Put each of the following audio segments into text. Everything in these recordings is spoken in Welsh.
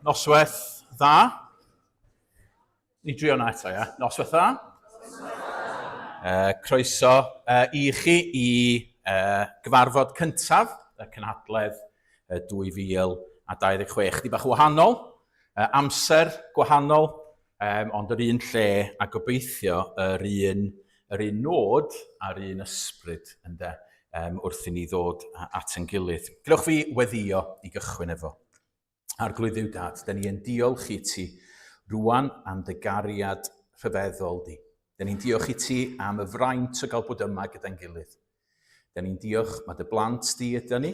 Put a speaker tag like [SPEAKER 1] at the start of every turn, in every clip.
[SPEAKER 1] Noswaith dda. Ni drio na eto, ia. Noswaith dda. Croeso i chi i gyfarfod cyntaf y cynhadledd 2026. Chdi bach wahanol, amser gwahanol, ond yr un lle a gobeithio yr un, yr un nod a'r un ysbryd ynde, wrth i ni ddod at ein gilydd. Gwnewch fi weddio i gychwyn efo. Arglwydd Dduw Dad, da ni yn diolch i ti rwan am dy gariad rhyfeddol di. Da ni'n diolch i ti am y fraint o gael bod yma gyda'n gilydd. Da ni'n diolch, mae dy blant di yda ni,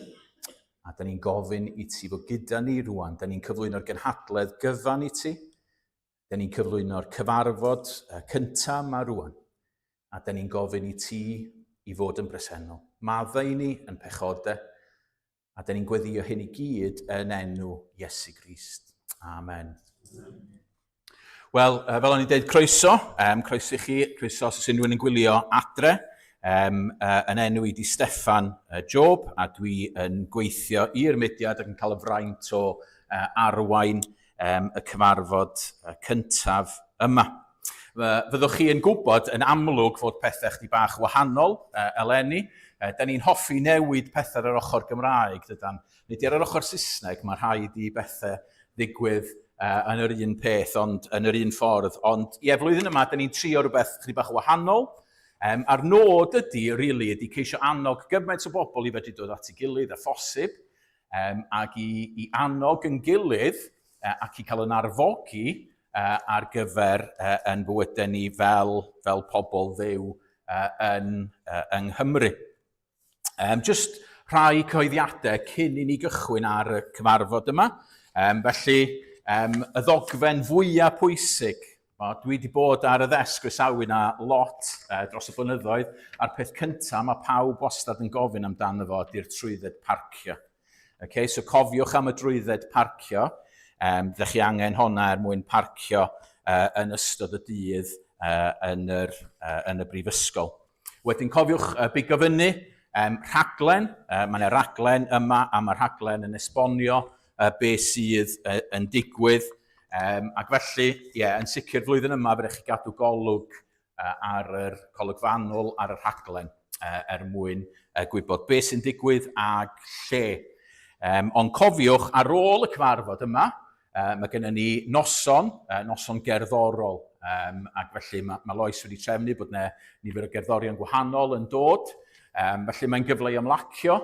[SPEAKER 1] a da ni'n gofyn i ti fod gyda ni rwan. Da ni'n cyflwyno'r gynhadledd gyfan i ti. Da ni'n cyflwyno'r cyfarfod cyntaf yma rwan. A da ni'n gofyn i ti i fod yn bresennol. Maddau i ni yn pechodau, A dyn ni'n gweddio hyn i gyd yn enw Iesu Grist. Amen. Wel, fel o'n i'n dweud, croeso. Croeso i chi, croeso os oes unrhyw un yn gwylio adre. Yn enw i di Steffan Job, a dwi yn gweithio i'r mudiad ac yn cael y fraint o arwain y cyfarfod cyntaf yma. Fyddwch chi yn gwybod yn amlwg fod pethau chdi bach wahanol eleni. Da ni'n hoffi newid pethau ar yr ochr Gymraeg, dydan. Nid ar yr ochr Saesneg, mae rhaid i bethau ddigwydd yn yr un peth, ond yn yr un ffordd. Ond ie, flwyddyn yma, da ni'n trio rhywbeth chdi bach wahanol. A'r nod ydy, really, ydy ceisio annog gymaint o bobl i fedru dod at ei gilydd a phosib, ac i annog yn gilydd ac i cael yn arfogi ar gyfer yn bywydau ni fel pobl ddew yng Nghymru. Just rhai cyhoeddiadau cyn i ni gychwyn ar y cyfarfod yma. Felly, y ddogfen fwyaf pwysig, dwi wedi bod ar y ddesg groesawu na lot dros y blynyddoedd, a'r peth cyntaf mae pawb wastad yn gofyn amdano fo ydy'r trwydded parcio. Okay, so cofiwch am y drwydded parcio. Ddech chi angen honna er mwyn parcio yn ystod y dydd yn y brifysgol. Wedyn cofiwch bigo fyny rhaglen. Mae yna raglen yma a mae rhaglen yn esbonio be sydd yn digwydd. Ac felly, ie, yeah, yn sicr flwyddyn yma fe chi gadw golwg ar yr golwg fanwl ar y rhaglen er mwyn gwybod beth sy'n digwydd ag lle. Ond cofiwch, ar ôl y cyfarfod yma, mae gennym ni noson, noson gerddorol, ac felly mae Lois wedi trefnu bod yna nifer o gerddorion gwahanol yn dod, felly mae'n gyfle i ymlacio.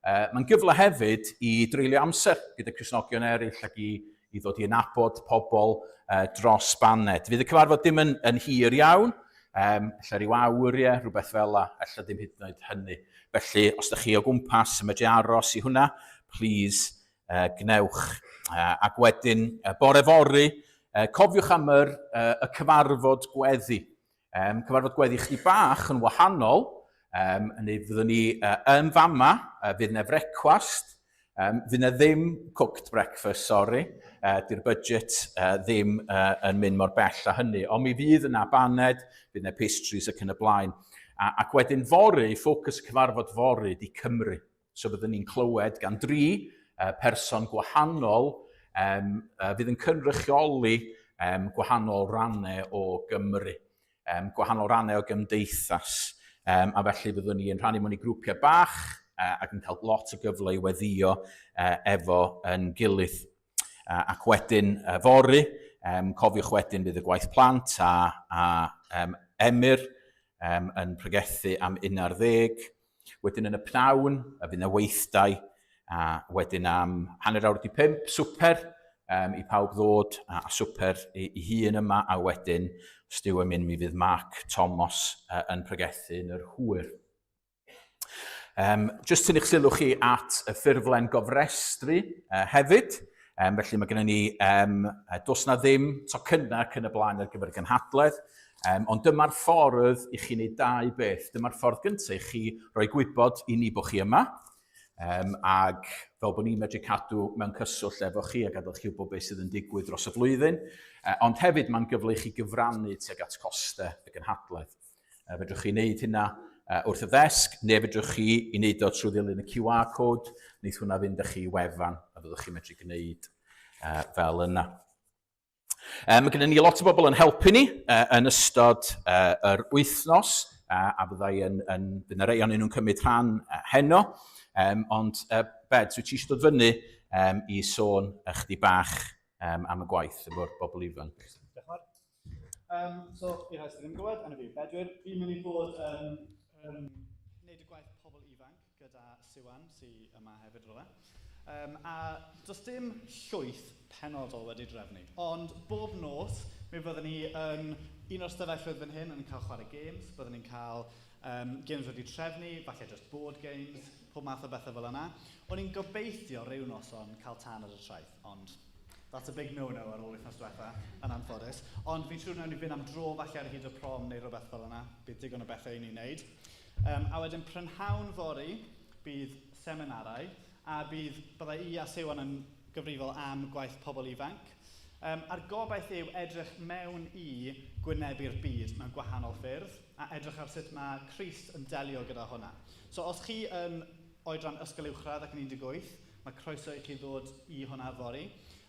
[SPEAKER 1] Mae'n gyfle hefyd i dreulio amser gyda Cristnogion eraill ac i ddod i nabod pobl dros baned. Fydd y cyfarfod dim yn hir iawn, ella rhyw awr, ie, rhywbeth fel la, ella ddim hyd yn oed hynny. Felly, os ydych chi o gwmpas yn medru aros i hwnna, please gwnewch. Ac wedyn, bore fory, cofiwch am y cyfarfod gweddi. Cyfarfod gweddi chdi bach yn wahanol, neu fyddwn ni yn fama, fydd yna frecwast, fydd yna ddim cooked breakfast, sori, di'r budget ddim yn mynd mor bell â hynny, ond mi fydd yna baned, fydd yna pastries ac yn y blaen. Ac wedyn fory, ffocws y cyfarfod fory di Cymru. So byddwn ni'n clywed gan dri person gwahanol fydd yn cynrychioli gwahanol rannau o Gymru, gwahanol rannau o gymdeithas. A felly byddwn ni yn rhannu mewn i grwpiau bach ac yn cael lot o gyfle i weddio efo yn gilydd. Ac wedyn fory, cofiwch wedyn bydd y gwaith plant a Emyr yn pregethu am 11. Wedyn yn y pnawn, a fydd yna weithdai, a wedyn am 5:30, swper i pawb ddod a swper i hun yma, a wedyn, os Duw yn mynd, mi fydd Mark Thomas yn pregethu yn yr hwyr. Just tynnu'ch sylw chi at y ffurflen gofrestru hefyd. Felly mae gennym ni, does na ddim tocynnau ac yn y blaen ar gyfer y gynhadledd, ond dyma'r ffordd i chi wneud dau beth. Dyma'r ffordd gyntaf i chi roi gwybod i ni bod chi yma, ag fel bod ni'n medru cadw mewn cyswllt efo chi a gadael chi wybod beth sydd yn digwydd dros y flwyddyn. Ond hefyd mae'n gyfle i chi gyfrannu tuag at costau y gynhadledd. Fedrwch chi wneud hynna wrth y ddesg, neu fedrwch chi i wneud o trwy ddilyn y QR code, wneith hwnna fynd â chi i wefan a fyddwch chi'n medru gwneud fel yna. Mae gennym ni lot o bobl yn helpu ni yn ystod yr wythnos, a fyddai yn, yn, fydd yna rei ohonyn nhw'n cymryd rhan heno. Um, ond, Bed, wyt ti eisiau dod fyny um, i sôn ychydig bach um, am y gwaith efo'r bobl ifanc?
[SPEAKER 2] Diolch yn fawr. Um, so, i rhai sydd ddim yn gwybod, enw fi yw Bedwyr. Fi'n mynd i fod yn um, wneud y gwaith pobl ifanc gyda Siwan, sydd yma hefyd rhywle. Um, a does dim llwyth penodol wedi drefnu, ond bob nos mi fyddwn ni yn un o'r stafelloedd fan hyn yn cael chwarae games, byddwn ni'n cael um, games wedi trefnu, falle just board games, pob math o bethau fel yna. O'n i'n gobeithio rhyw noson cael tân ar y traeth, ond that's a big no-no ar ôl wythnos diwetha, yn anffodus. Ond fi'n siŵr wnawn ni fynd am dro falle ar hyd y prom neu rhywbeth fel yna. Bydd digon o bethau i ni wneud. Um, a wedyn prynhawn fory bydd seminarau, a bydd, byddai i a Siwan yn gyfrifol am gwaith pobl ifanc. Um, a'r gobaith yw edrych mewn i gwynebu'r byd mewn gwahanol ffyrdd, a edrych ar sut mae Crist yn delio gyda hwnna. So os chi yn oedran ysgol uwchradd ac yn 18, mae croeso i chi ddod i hwnna fory.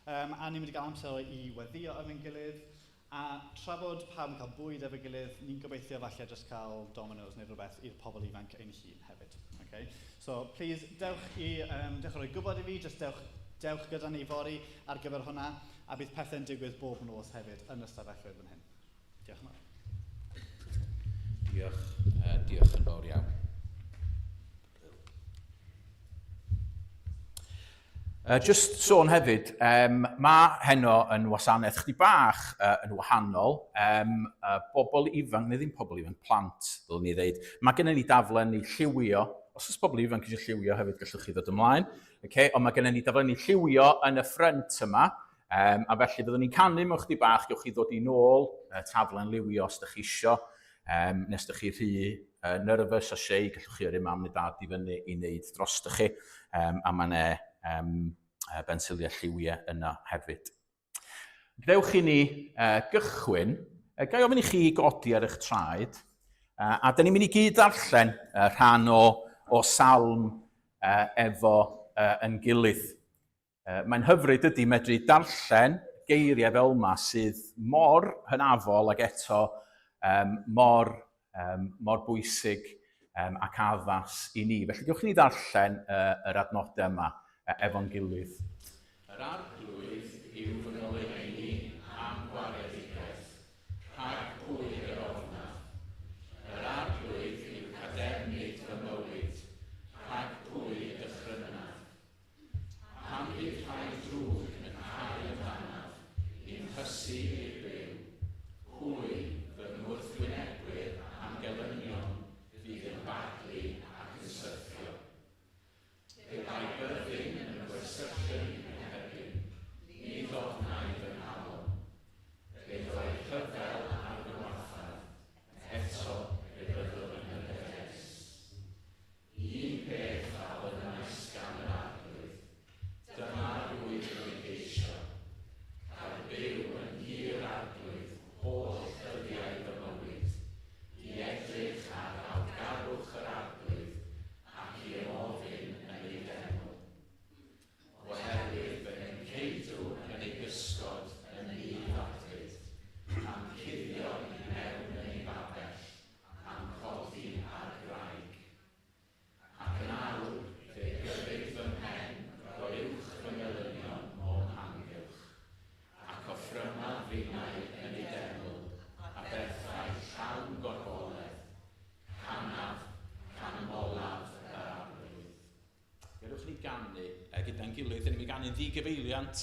[SPEAKER 2] Um, a ni'n mynd i gael amser i weddio efo'n gilydd, a tra bod pawb yn cael bwyd efo'i gilydd, ni'n gobeithio falle jyst cael Domino's neu rhywbeth i'r pobl ifanc ein hun hefyd. Okay? So, please, dewch i, um, dewch i roi gwybod i fi, jyst dewch, dewch gyda ni fory ar gyfer hwnna, a bydd pethau'n digwydd bob nos hefyd yn y stafelloedd fan hyn. Diolch yn fawr.
[SPEAKER 1] Diolch, uh, diolch yn fawr iawn. Uh, just sôn hefyd, um, mae heno yn wasanaeth chdi bach uh, yn wahanol. Um, uh, bobl ifanc, neu ddim pobl ifanc, plant, ddylwn ni ddeud. Mae gennym ni daflen i lliwio. Os oes pobl ifanc eisiau lliwio hefyd, gallwch chi ddod ymlaen. Okay? Ond mae gennym ni daflen i lliwio yn y ffrynt yma. Um, a felly fyddwn ni'n canu mewn chdi bach, gewch chi ddod i nôl uh, taflen liwio os ydych chi isio. Um, nes ydych chi rhy uh, nervous a shei, gallwch chi yrru mam neu dad i fyny i wneud drostoch chi. Um, a mae yna um, bensiliau lliwiau yna hefyd. Dewch i ni uh, gychwyn. Uh, gai ofyn i chi godi ar eich traed. Uh, a dyn ni'n mynd i gyd darllen uh, rhan o, o salm uh, efo uh, yn gilydd. Mae'n hyfryd ydy medru darllen geiriau fel yma sydd mor hynafol ac eto um, mor, um, mor bwysig um, ac addas i ni. Felly gewch ni ddarllen uh, yr adnodau yma uh, efo'n gilydd. Yr arglwydd yw fy ngoleuni a'm gwaredigaeth, rhag pwy yr ofnaf? Yr arglwydd yw cadernid fy mywyd, rhag pwy y dychrynaf? Pan fydd rhai drwg yn cau amdanaf, i'm hysu i'r byw, hwy, fy ngwrthwynebwyr a'm gelynion, fydd yn baglu ac yn syrthio. Pe bai byddin yn gwersyllyn i'm herbyn, ni ddofnai fy nghalon. Pe dôi rhyfel ar fy ngwarthaf, eto fe fyddwn yn hyderus. Un peth a ofynnais gan yr Arglwydd, dyma rwyf yn ei geisio, cael byw yn nhŷ'r Arglwydd holl ddyddiau fy mywyd, i edrych ar awdgarwch yr Arglwydd ac i ymofyn yn ei deml. Oherwydd fy nghenceidw yn ei gysgod yn nydd adryd, a'm cuddio i mewn yn ei babell, a'm codi ar graig. Ac yn awr, fe gyfyd fy mhen goruwch fy ngelynion o'm hamgylch, ac offrymaf finnau yn ei deml aberthau llawn gorfoledd, canaf, canmolaf yr Arglwydd. Gadewch ni ganu gyda'n gilydd. Dyn ni'n mynd i ganu'n ddigyfeiliant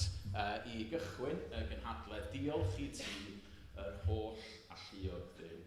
[SPEAKER 1] i gychwyn y gynhadledd. Diolch i ti, yr holl alluog Dduw.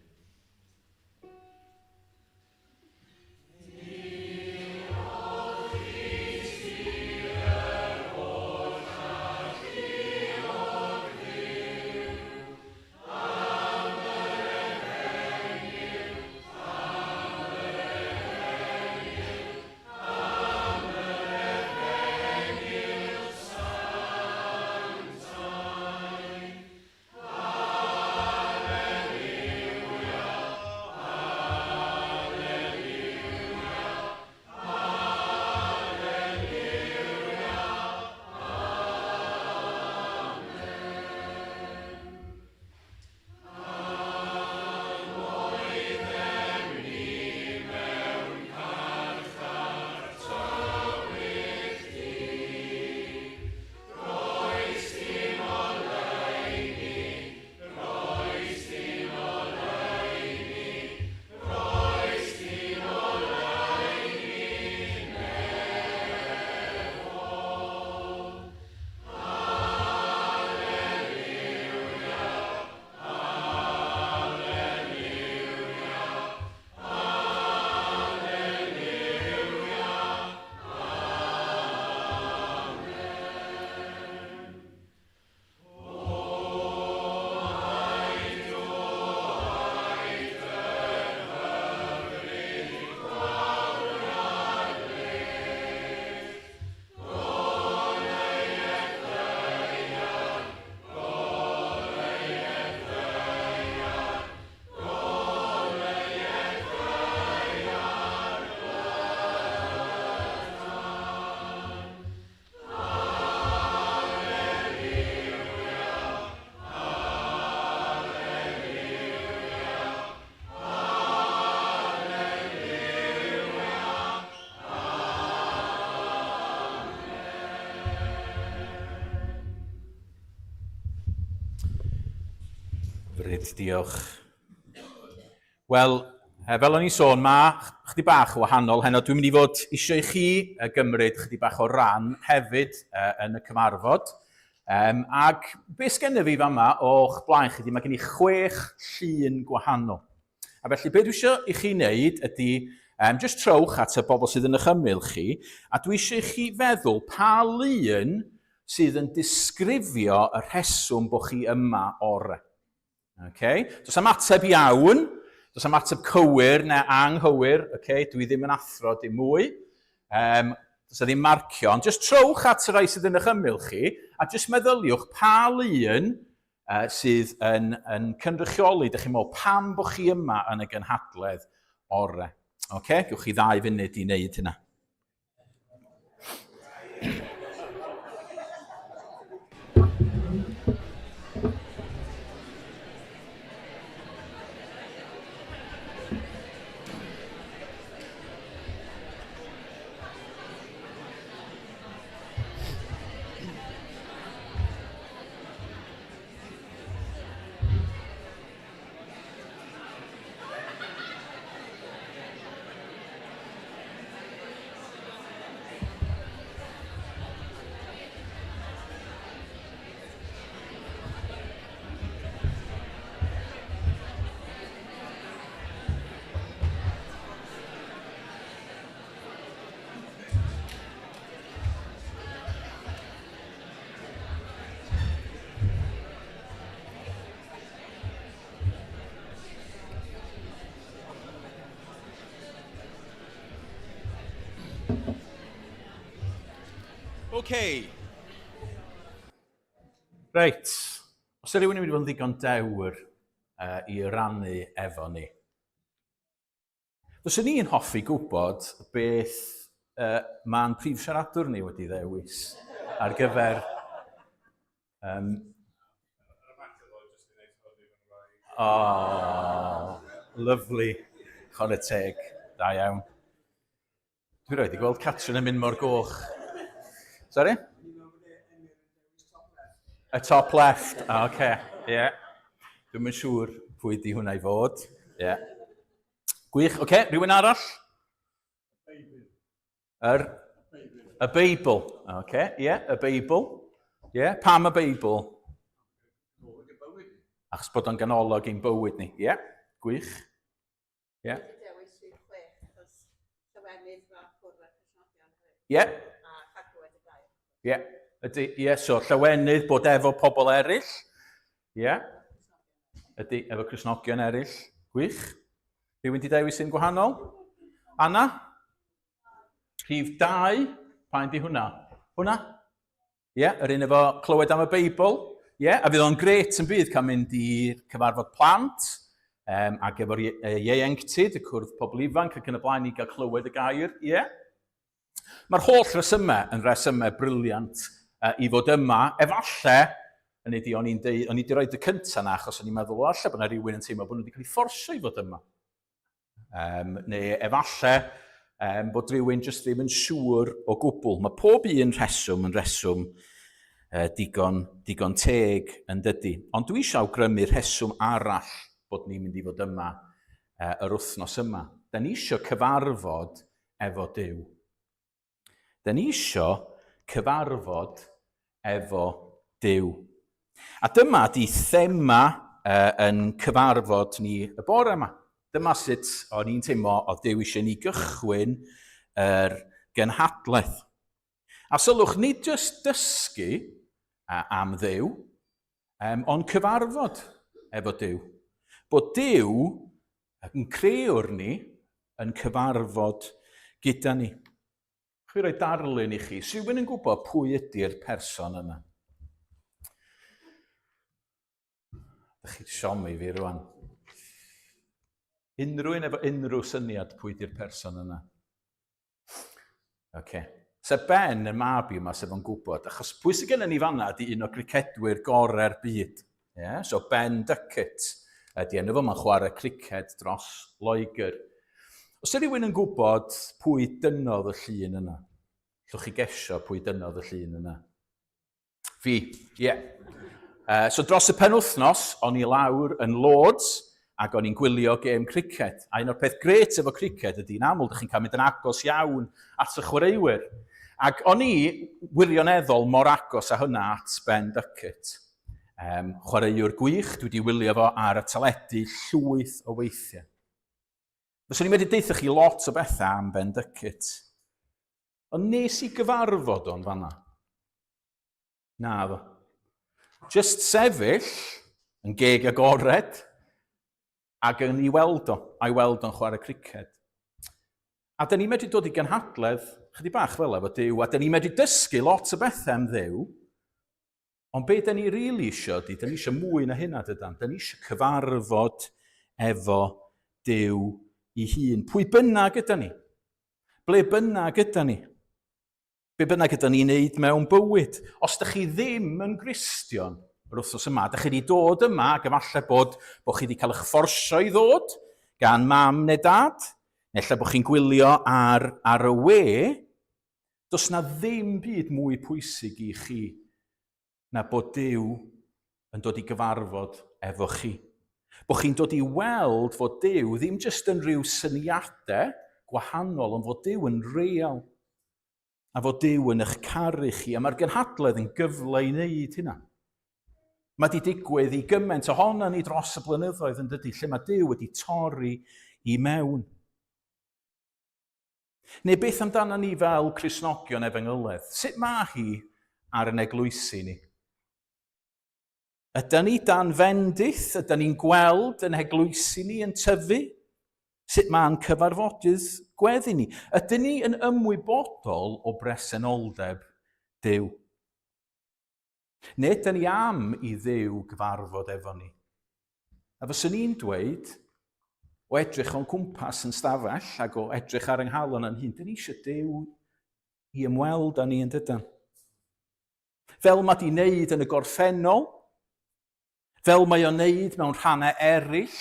[SPEAKER 1] Hyfryd, diolch. Wel, fel o'n i'n sôn, mae chdi bach o wahanol heno. Dwi'n mynd i fod eisiau i chi gymryd chdi bach o ran hefyd yn y cyfarfod. Um, ac beth sgennyf fi fama o'ch blaen chi, mae gen i chwech llun gwahanol. A felly beth dwi eisiau i chi wneud ydy, um, just trowch at y bobl sydd yn eich ymyl chi, a dwi eisiau i chi feddwl pa lun sydd yn disgrifio y rheswm bod chi yma ore. Okay? Does am ateb iawn, does am ateb cywir neu anghywir, okay? Dwi ddim yn athro dim mwy. Um, does e ddim marcio, ond just trowch at y rhai sydd yn eich ymyl chi, a just meddyliwch pa lun uh, sydd yn, yn cynrychioli, dych chi'n meddwl, pam bod chi yma yn y gynhadledd orau. Oce, okay? Gewch chi ddau funud i wneud hynna. OK. Reit. Os yw rhywun yn mynd i fod yn ddigon dewr uh, i rannu efo ni, Fyswn i'n hoffi gwybod beth uh, mae'n prif siaradwr ni wedi ddewis ar gyfer... Um, oh, lovely. Chwarae teg. Da iawn. Dwi roed i gweld Catrin yn mynd mor goch. Sorry? Y top left. Ah, oce. Okay. Yeah. Dwi'm yn siŵr pwy di hwnna i fod. Yeah. Gwych. Oce, okay. Rhywun arall? Yr? Y Beibl. Oce, okay. yeah, y Beibl. Yeah. Pam y Beibl? Achos bod o'n ganolog i'n bywyd ni. Ie, yeah. Gwych. Ie.
[SPEAKER 3] Dwi 'di dewis rhif 6 achos llawenydd mae cwrdd â Christnogion hefyd.
[SPEAKER 1] Ie.
[SPEAKER 3] A chadw wedi gair.
[SPEAKER 1] Ie. Ydy, ie, so llawenydd bod efo pobl eraill. Ie. Ydy, efo Cristnogion eraill. Gwych. Rhywun di dewis un gwahanol? Anna? Rhif 2, pa un di hwnna? Hwnna? Ie, yeah, yr un efo clywed am y Beibl. Ie, yeah, a fydd o'n gret yn bydd cael mynd i'r cyfarfod plant um, ac efo'r ieuenctid, y cwrdd pobl ifanc ac yn y blaen i gael clywed y gair. Ie. Yeah. Mae'r holl resymau yn resymau briliant uh, i fod yma. Efallai, yn ydi, o'n i'n deud, o'n i wedi rhoi y cyntaf na achos o'n i'n meddwl, o, allai bod yna rhywun yn teimlo bod nhw wedi cael eu fforsio i fod yma. Um, neu efallai um, bod rhywun jyst ddim yn siŵr o gwbl. Mae pob un rheswm yn rheswm uh, digon, digon teg yn dydy. Ond dwi eisiau awgrymu rheswm arall bod ni'n mynd i fod yma uh, yr wythnos yma. Da ni eisiau cyfarfod efo Duw. Da ni isio cyfarfod efo Duw. A dyma di thema uh, yn cyfarfod ni y bore yma. Dyma sut o'n i'n teimlo oedd Duw eisiau ni gychwyn yr gynhadledd. A sylwch, nid jyst dysgu am Dduw, um, ond cyfarfod efo Duw. Bod Duw yn creuwr ni yn cyfarfod gyda ni. Chwi roi darlun i chi. Rhywun yn gwybod pwy ydy'r person yna? Dych chi'n siomi fi rwan. Unrhyw un efo unrhyw syniad pwy ydy'r person yna? Oce. Se Ben, y mab i yma, sef o'n gwybod, achos pwy sydd gennym ni fanna ydy un o gricedwyr gorau'r byd. Yeah? So Ben Duckett ydy enw fo, mae'n chwarae criced dros Loegr. Os ydy rhywun yn gwybod pwy dynnodd y llun yna, llwch chi gesio pwy dynnodd y llun yna. Fi, ie. Yeah. So dros y penwythnos, o'n i lawr yn Lords ac o'n i'n gwylio gêm criced. A un o'r peth grêt efo criced ydy, yn aml, dych chi'n cael mynd yn agos iawn at y chwaraewyr. Ac o'n i wirioneddol mor agos â hynna at Ben Duckett. Um, chwaraewr gwych, dwi wedi wylio fo ar y teledu llwyth o weithiau. Fyswn i'n medru deutha chi lot o bethau am Ben Duckett. Ond nes i gyfarfod o'n fanna. Na fo. Just sefyll yn geg agored ac yn i weld o, a'i weld o'n chwarae criced. A dyn ni'n medru dod i gynhadledd chydig bach fel efo Duw, a dyn ni'n medru dysgu lot o bethau am Dduw, ond be dyn ni rili really isio ydy, dyn ni eisiau mwy na hynna dydan, dyn ni eisiau cyfarfod efo Duw i hun. Pwy bynnag yda ni? Ble bynnag yda ni? Be bynnag ydyn ni'n neud mewn bywyd. Os ydych chi ddim yn Gristion yr wythnos yma, ydych chi wedi dod yma ac efallai bod, bod chi wedi cael eich fforsio i ddod gan mam neu dad, neu lle bod chi'n gwylio ar, ar y we, does na ddim byd mwy pwysig i chi na bod Duw yn dod i gyfarfod efo chi. Bod chi'n dod i weld fod Duw ddim jyst yn rhyw syniadau gwahanol, ond fod Duw yn real. A fod Duw yn eich caru chi. A mae'r gynhadledd yn gyfle i wneud hynna. Mae wedi digwydd i gymaint ohono ni dros y blynyddoedd yn dydy, lle mae Duw wedi torri i mewn. Neu beth amdano ni fel Cristnogion efengyledd? Sut mae hi ar yn eglwysi ni? Ydy ni dan fendith? Ydy ni'n gweld yn heglwysi ni yn tyfu? Sut mae'n cyfarfodydd gweddi ni? Ydy ni yn ymwybodol o bresenoldeb Duw? Neu ydyn ni am i Dduw gyfarfod efo ni? A fyswn i'n dweud, o edrych o'n cwmpas yn stafell ac o edrych ar yng nghalon yn hun, dyn ni eisiau Duw i ymweld â ni yn dydan. Fel mae di wneud yn y gorffennol, fel mae o'n wneud mewn rhannau eraill,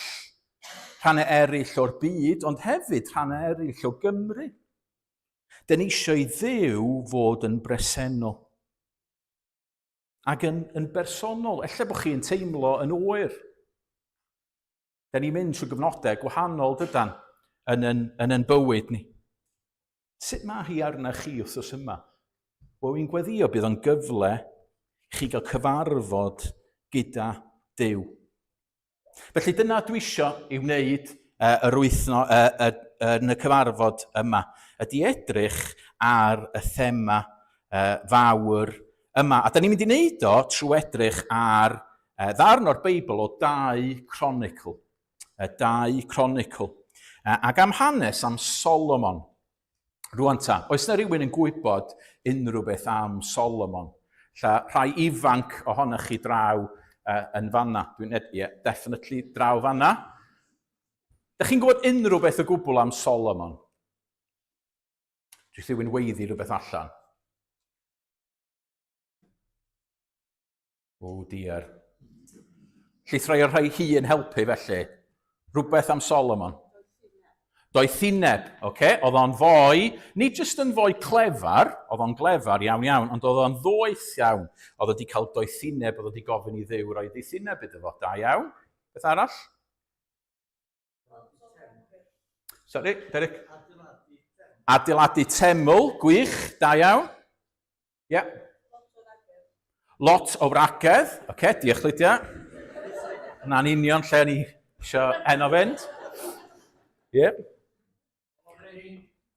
[SPEAKER 1] rhannau eraill o'r byd, ond hefyd rhannau eraill o Gymru. Dyn ni eisiau i Dduw fod yn bresennol. Ac yn, yn bersonol, ella bod chi'n teimlo yn oer. Da ni'n mynd trwy gyfnodau gwahanol dydan yn yn, yn, yn bywyd ni. Sut mae hi arna chi wrthos yma? Wel, wy'n gweddio bydd o'n gyfle chi gael cyfarfod gyda Duw. Felly dyna dwi isio i wneud uh, yr wythno, uh, uh, yn y cyfarfod yma, ydy edrych ar y thema uh, fawr yma. A da ni'n mynd i wneud o trwy edrych ar uh, ddarn o'r Beibl o dau Chronicle. Uh, dau Chronicle. Uh, ac am hanes am Solomon. Rwan ta, oes na rhywun yn gwybod unrhyw beth am Solomon? Lla rhai ifanc ohonoch chi draw uh, yn fanna. Dwi'n ed, yeah, definitely draw fanna. Dych chi'n gwybod unrhyw beth o gwbl am Solomon? Dwi'n rhywun weiddi rhywbeth allan. O oh dear. Llith rhai o'r rhai hi yn helpu felly. Rhywbeth am Solomon. Doethineb, oce? Okay? Oedd o'n foi, nid jyst yn foi clefar, oedd o'n glefar iawn iawn, ond oedd o'n ddoeth iawn. Oedd wedi cael doethineb, oedd wedi gofyn i Dduw roi doethineb iddo fo. Da iawn. Beth arall? Sorry, Derek. Adeiladu teml, gwych, da iawn. Ie. Yeah. Lot o wragedd. Oce, okay, diolch Lydia. Na'n union lle ni eisiau heno fynd. Ie. Yeah.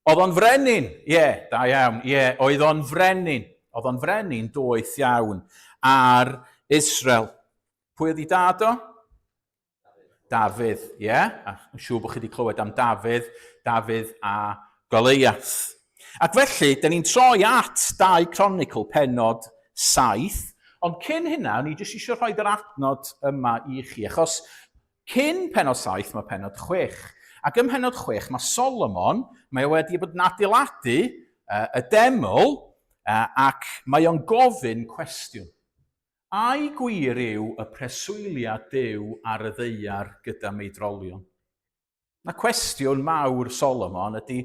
[SPEAKER 1] Oedd o'n frenin, ie, yeah, da iawn, ie, yeah, oedd o'n frenin. Oedd o'n frenin doeth iawn ar Israel. Pwy oedd ei dad o? Dafydd, ie? Yeah? A yn siŵr bod chi wedi clywed am Dafydd, Dafydd a Goliath. Ac felly, dyn ni'n troi at 2 Chronicle penod 7, ond cyn hynna, ni jyst eisiau rhoi yr adnod yma i chi, achos cyn penod 7 mae penod 6. Ac ym mhenod 6 mae Solomon, mae o wedi bod yn adeiladu uh, y deml, uh, ac mae o'n gofyn cwestiwn. Ai gwir yw y preswylia Duw ar y ddaear gyda meidrolion? Na cwestiwn mawr Solomon ydy,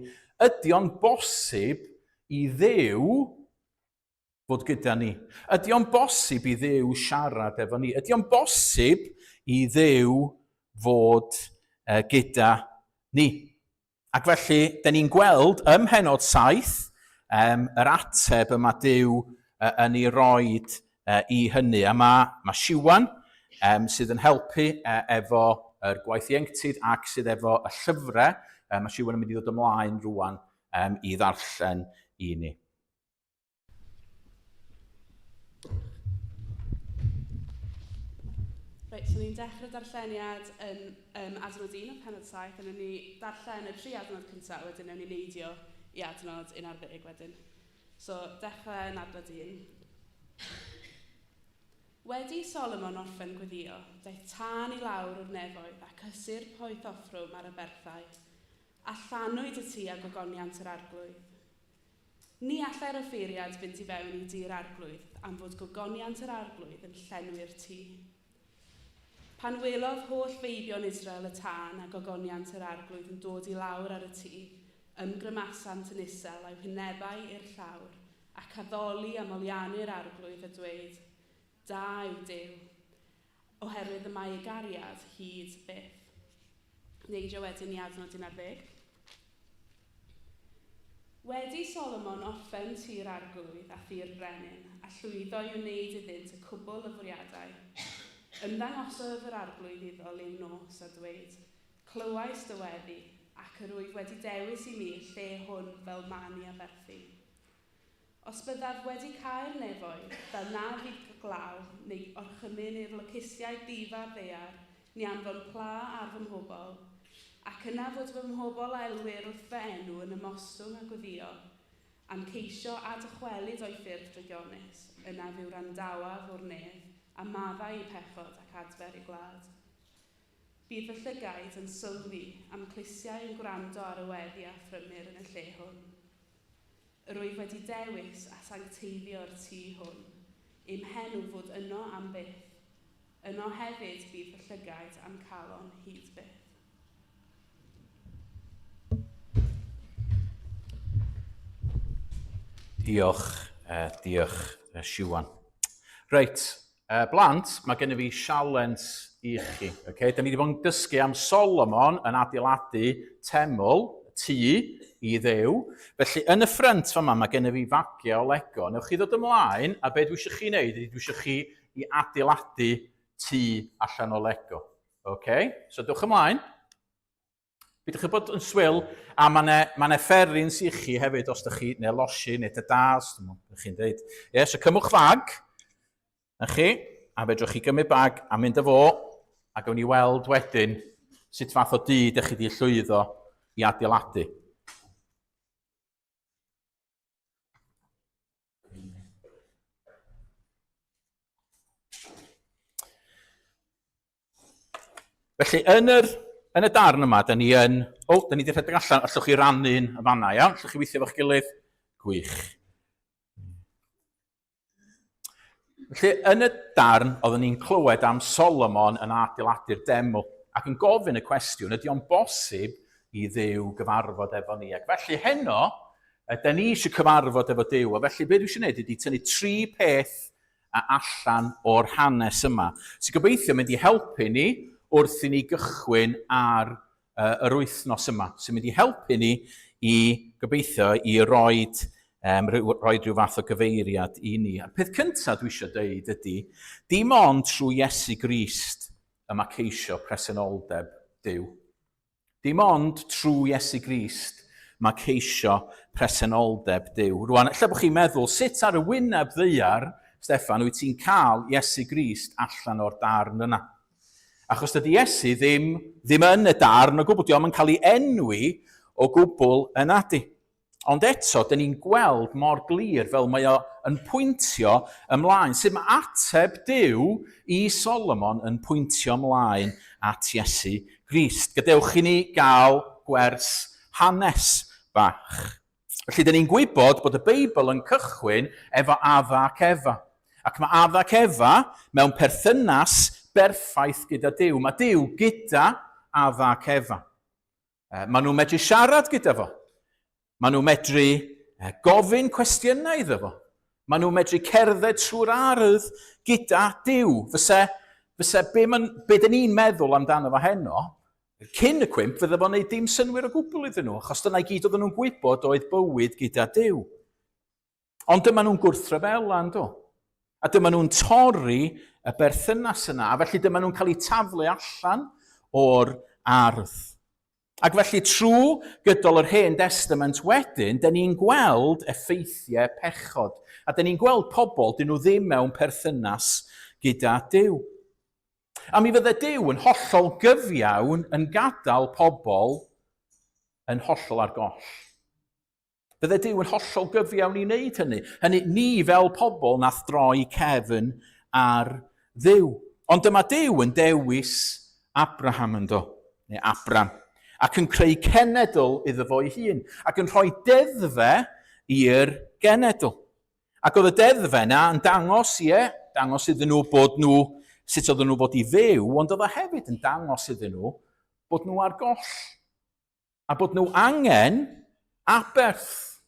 [SPEAKER 1] ydy o'n bosib i Dduw fod gyda ni? Ydy o'n bosib i Dduw siarad efo ni? Ydy o'n bosib i Dduw fod gyda ni? Ac felly, da ni'n gweld ym mhenod 7 um, yr ateb y mae Duw uh, yn ei roed uh, i hynny. A mae, mae Siwan, um, sydd yn helpu uh, efo yr gwaith ieuenctid ac sydd efo y llyfrau, uh, mae Siwan yn mynd i ddod ymlaen rwan um, i ddarllen i ni.
[SPEAKER 4] Reit, so ni'n dechrau darlleniad yn um, adnod 1 o penod 7, a ni darllen y tri adnod cyntaf, a wedyn newn ni neidio i adnod 11 wedyn. So, dechrau yn adnod 1. Wedi Solomon orffen gweddio, daeth tân i lawr o'r nefoedd a cysur poeth offrwm ar y berthau, a llanwyd y tŷ â gogoniant yr arglwydd. Ni allai'r offeiriad fynd i fewn i dŷ'r Arglwydd am fod gogoniant yr Arglwydd yn llenwi'r tŷ. Pan welodd holl feibion Israel y tân a gogoniant yr Arglwydd yn dod i lawr ar y tŷ, ymgrymasant yn isel a'u hwynebau i'r llawr, ac addoli a moliannu'r Arglwydd a dweud, Da yw Duw, oherwydd y mae ei gariad hyd byth. Neidio wedyn i adnod 11. Wedi Solomon orffen tŷ'r arglwydd a thŷ'r brenin, a llwyddo i wneud iddynt y cwbl y fwriadau, ymddangosodd yr arglwydd iddo liw nos a dweud, Clywais dy weddi, ac yr wyf wedi dewis i mi y lle hwn fel man i aberthu. Os byddaf wedi cau'r nefoedd, fel na fydd glaw, neu orchymyn i'r locustiaid ddifa'r ddaear, ni anfon pla ar fy mhobl, ac yna fod fy mhobl a elwir wrth fy enw yn ymostwng a gweddïo, a'm ceisio a dychwelyd o'i ffyrdd drygionus, yna fe wrandawaf o'r nef, a maddau eu pechod ac adfer eu gwlad. Bydd fy llygaid yn sylwi, a'm clustiau yn gwrando ar y weddi a phrymir yn y lle hwn. Yr wyf wedi dewis a sancteiddio'r tŷ hwn, i'm henw fod yno am byth. Yno hefyd bydd fy llygaid a'm calon hyd byth.
[SPEAKER 1] Diolch, uh, diolch, uh, Siwan. Reit, Uh, blant, mae gennym fi sialens i chi. Okay? Da ni wedi bod yn dysgu am Solomon yn adeiladu teml, tŷ, i ddew. Felly, yn y ffrynt fama, mae gennym fi fagiau o Lego. Newch chi ddod ymlaen, a be dwi eisiau chi wneud ydy dwi eisiau chi i adeiladu tŷ allan o Lego. Okay? So, dewch ymlaen. Peidiwch â bod yn swil, a mae yna ma fferins i chi hefyd os ydych chi, neu losi, neu dydas, dwi'n meddwl chi'n dweud. Ie, yeah, so cymwch fag, na chi, a fedrwch chi gymryd bag a mynd â fo, a gawn ni weld wedyn sut fath o dŷ ydych chi wedi llwyddo i adeiladu. Felly, yn, yr, yn y darn yma, da ni yn... O, da ni wedi rhedeg allan. Allwch chi rannu un yn fanna, iawn? Allwch chi weithio efo'ch gilydd? Gwych. Felly, yn y darn, oeddwn ni'n clywed am Solomon yn adeiladu'r deml ac yn gofyn y cwestiwn, ydy o'n bosib i Dduw gyfarfod efo ni? Ac felly heno, da ni eisiau cyfarfod efo Duw, a felly beth dwi eisiau gwneud ydy tynnu tri peth a allan o'r hanes yma, sy'n gobeithio mynd i helpu ni wrth i ni gychwyn ar uh, yr wythnos yma, sy'n mynd i helpu ni i gobeithio i roed, um, rhoi rhyw fath o gyfeiriad i ni. A'r peth cyntaf dwi eisiau dweud ydy, dim ond trwy Iesu Grist y mae ceisio presenoldeb Duw. Dim ond trwy Iesu Grist mae ceisio presenoldeb Duw. Rwan, ella bod chi'n meddwl, sut ar y wyneb ddaear, Steffan, wyt ti'n cael Iesu Grist allan o'r darn yna? Achos dydy Iesu ddim, ddim yn y darn o gwbl, diolch yn cael ei enwi o gwbl yn adi. Ond eto, dyn ni'n gweld mor glir fel mae o yn pwyntio ymlaen. Sut mae ateb Duw i Solomon yn pwyntio ymlaen at Iesu Grist. Gadewch i ni gael gwers hanes bach. Felly, dyn ni'n gwybod bod y Beibl yn cychwyn efo Adda ac Efa. Ac mae Adda ac Efa mewn perthynas berffaith gyda Duw. Mae Duw gyda Adda ac Efa. Maen nhw'n medru siarad gyda fo. Maen nhw'n medru gofyn cwestiynau iddo fo. Maen nhw'n medru cerdded trwy'r ardd gyda Duw. Fyse, fyse be, man, be dyn ni'n meddwl amdano fo heno, cyn y cwymp, fydde fo'n neud dim synnwyr o gwbl iddyn nhw, achos dyna i gyd oedden nhw'n gwybod oedd bywyd gyda Duw. Ond dyma nhw'n gwrthryfela, ynddo? A dyma nhw'n torri y berthynas yna, a felly dyma nhw'n cael eu taflu allan o'r ardd. Ac felly trwy gydol yr Hen Destament wedyn, dyn ni'n gweld effeithiau pechod. A dyn ni'n gweld pobl, dyn nhw ddim mewn perthynas gyda Duw. A mi fydde Duw yn hollol gyfiawn yn gadael pobl yn hollol ar goll. Bydde Duw yn hollol gyfiawn i wneud hynny. Hynny, ni fel pobl nath droi cefn ar Dduw. Ond dyma Duw yn dewis Abraham ynddo, neu Abram, ac yn creu cenedl iddo fo'i hun, ac yn rhoi deddfe i'r genedl. Ac oedd y deddfe yna yn dangos, ie, dangos iddyn nhw bod nhw, sut oedden nhw fod i fyw, ond oedd o hefyd yn dangos iddyn nhw bod nhw ar goll. a bod nhw angen aberth.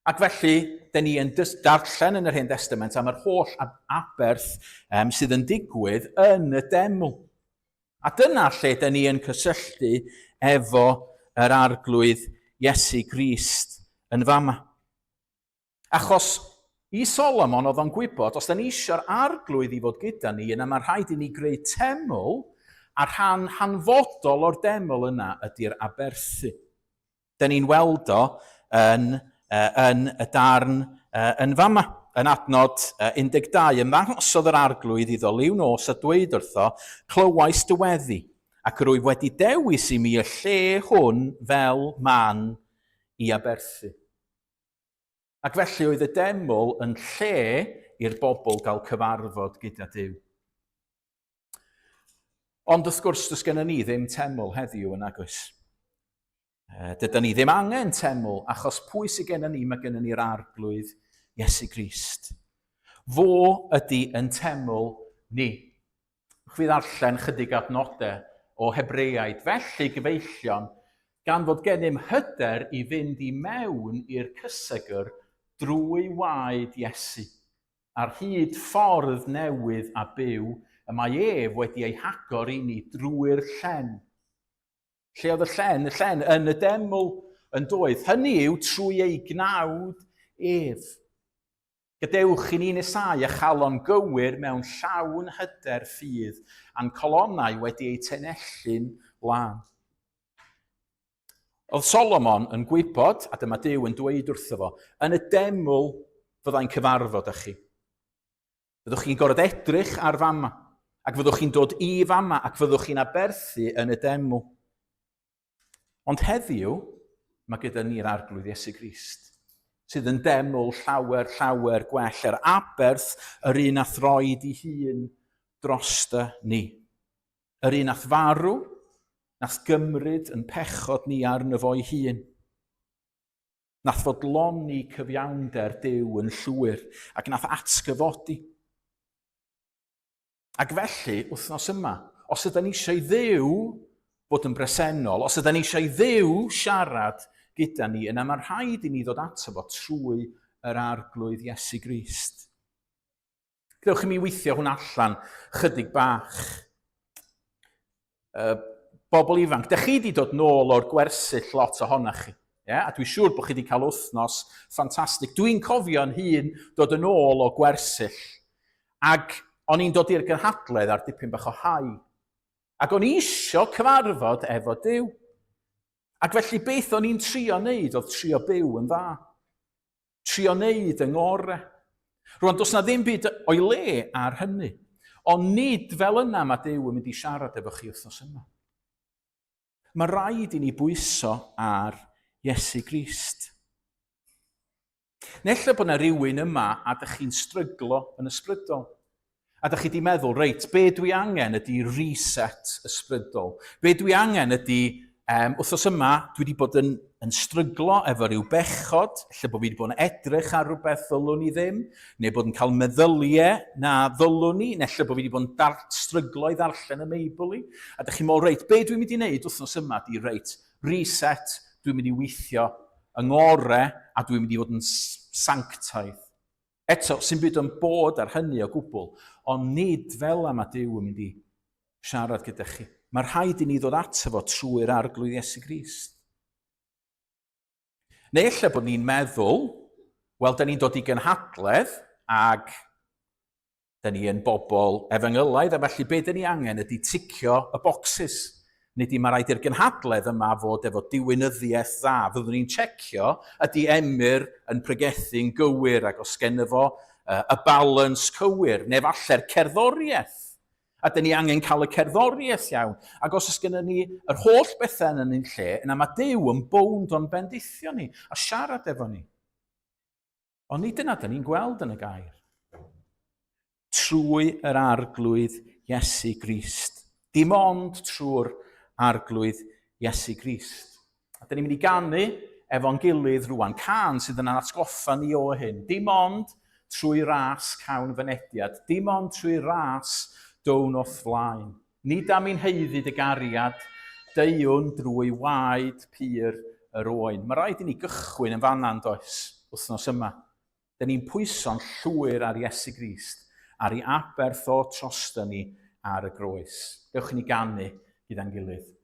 [SPEAKER 1] Ac felly, dyn ni yn darllen yn yr Hen Testament am yr holl aberth um, sydd yn digwydd yn y deml. A dyna lle dyn ni yn cysylltu efo yr arglwydd Iesu Grist yn fama. Achos i Solomon oedd o'n gwybod, os da ni eisiau'r arglwydd i fod gyda ni, yna mae rhaid i ni greu teml, a rhan hanfodol o'r deml yna ydy'r aberthu. Da ni'n weld o yn, uh, yn y darn uh, yn fama. Yn adnod uh, 12, ymddangosodd yr arglwydd iddo liw nos a dweud wrtho, clywais dy weddi, ac yr wyf wedi dewis i mi y lle hwn fel man i aberthu. Ac felly oedd y deml yn lle i'r bobl gael cyfarfod gyda Duw. Ond wrth gwrs, does gennym ni ddim teml heddiw yn agos. Dyda ni ddim angen teml, achos pwy sydd gennym ni? Mae gennym ni'r arglwydd Iesu Grist. Fo ydy yn teml ni. Chwi ddarllen chydig adnodau o Hebreaid. Felly, gyfeillion, gan fod gennym hyder i fynd i mewn i'r cysegr drwy waed Iesu, ar hyd ffordd newydd a byw y mae ef wedi ei hagor i ni drwy'r llen. Lle oedd y llen? Y llen yn y deml yn doedd. Hynny yw trwy ei gnawd ef. Gadewch i ni nesáu â chalon gywir mewn llawn hyder ffydd, a'n colonnau wedi eu tenellu'n lân. Oedd Solomon yn gwybod, a dyma Duw yn dweud wrtho fo, yn y deml fyddai'n cyfarfod â chi. Fyddwch chi'n gorfod edrych ar fama, ac fyddwch chi'n dod i fama, ac fyddwch chi'n aberthu yn y deml. Ond heddiw, mae gyda ni'r Arglwydd Iesu Grist, sydd yn deml llawer, llawer gwell, yr aberth yr un a'th roed i hun drosta ni. Yr un a'th farw, nath gymryd yn pechod ni arno fo'i hun. Nath fodloni cyfiawnder Duw yn llwyr, ac nath atgyfodi. Ac felly, wythnos yma, os ydyn ni eisiau i Dduw fod yn bresennol, os ydyn ni eisiau i Dduw siarad gyda ni, yna mae'n rhaid i ni ddod ato fo trwy yr arglwydd Iesu Grist. Gadewch i mi weithio hwn allan chydig bach. Uh, bobl ifanc, dych chi wedi dod nôl o'r gwersyll lot ohonoch chi. Yeah? A dwi'n siŵr bod chi wedi cael wythnos ffantastig. Dwi'n cofio'n hun dod yn ôl o gwersyll. Ac o'n i'n dod i'r gynhadledd ar dipyn bach o hau. Ac o'n i isio cyfarfod efo Duw. Ac felly beth o'n i'n trio wneud oedd trio byw yn dda. Trio wneud yng ngore. Rwan, does na ddim byd o'i le ar hynny. Ond nid fel yna mae Duw yn mynd i siarad efo chi wythnos yma. Mae rhaid i ni bwyso ar Iesu Grist. Neu ella bod yna rhywun yma a dych chi'n stryglo yn ysbrydol. A dych chi wedi meddwl, reit, be dwi angen ydy reset ysbrydol. Be dwi angen ydy, um, wythnos yma, dwi wedi bod yn, yn stryglo efo rhyw bechod, lle bod fi wedi bod yn edrych ar rhywbeth ddylwn i ddim, neu bod yn cael meddyliau na ddylwn i, neu lle bod fi wedi bod yn dar, stryglo i ddarllen y Meibl i. A dych chi'n meddwl, reit, be dwi'n mynd i wneud wythnos yma di, reit, reset, dwi'n mynd i weithio yng ngore a dwi'n mynd i fod yn sanctaidd. Eto, sy'n byd yn bod ar hynny o gwbl, ond nid fel yma mae Duw yn mynd i siarad gyda chi. Mae rhaid i ni ddod ato fo trwy'r Arglwydd Iesu Grist. Neu ella bod ni'n meddwl, wel, da ni'n dod i gynhadledd ag da ni yn bobl efengylaidd, a felly be da ni angen ydy ticio y bocsys. Nid i mae rhaid i'r gynhadledd yma fod efo diwinyddiaeth dda. Fyddwn ni'n checio ydy Emyr yn pregethu'n gywir ac os genno fo y balans cywir, neu falle'r cerddoriaeth. A dyn ni angen cael y cerddoriaeth iawn. Ac os oes gennym ni yr holl bethau yn ein lle, yna mae Duw yn bownd o'n bendithio ni a siarad efo ni. Ond nid dyna dyn ni'n gweld yn y gair. Trwy yr Arglwydd Iesu Grist. Dim ond trwy'r Arglwydd Iesu Grist. A dyn ni'n mynd i ganu efo'n gilydd rwan, can sydd yn atgoffa ni o hyn. Dim ond trwy ras cawn fynediad, dim ond trwy ras down o'th flaen. Nid am i'n haeddu dy gariad, deuwn drwy waed pur yr oen. Mae rhaid i ni gychwyn yn fanna yn does, wythnos yma. Dyn ni'n pwyso'n llwyr ar Iesu Grist, ar ei aberth o trosto ni ar y groes. Dewch i ni ganu gyda'n gilydd.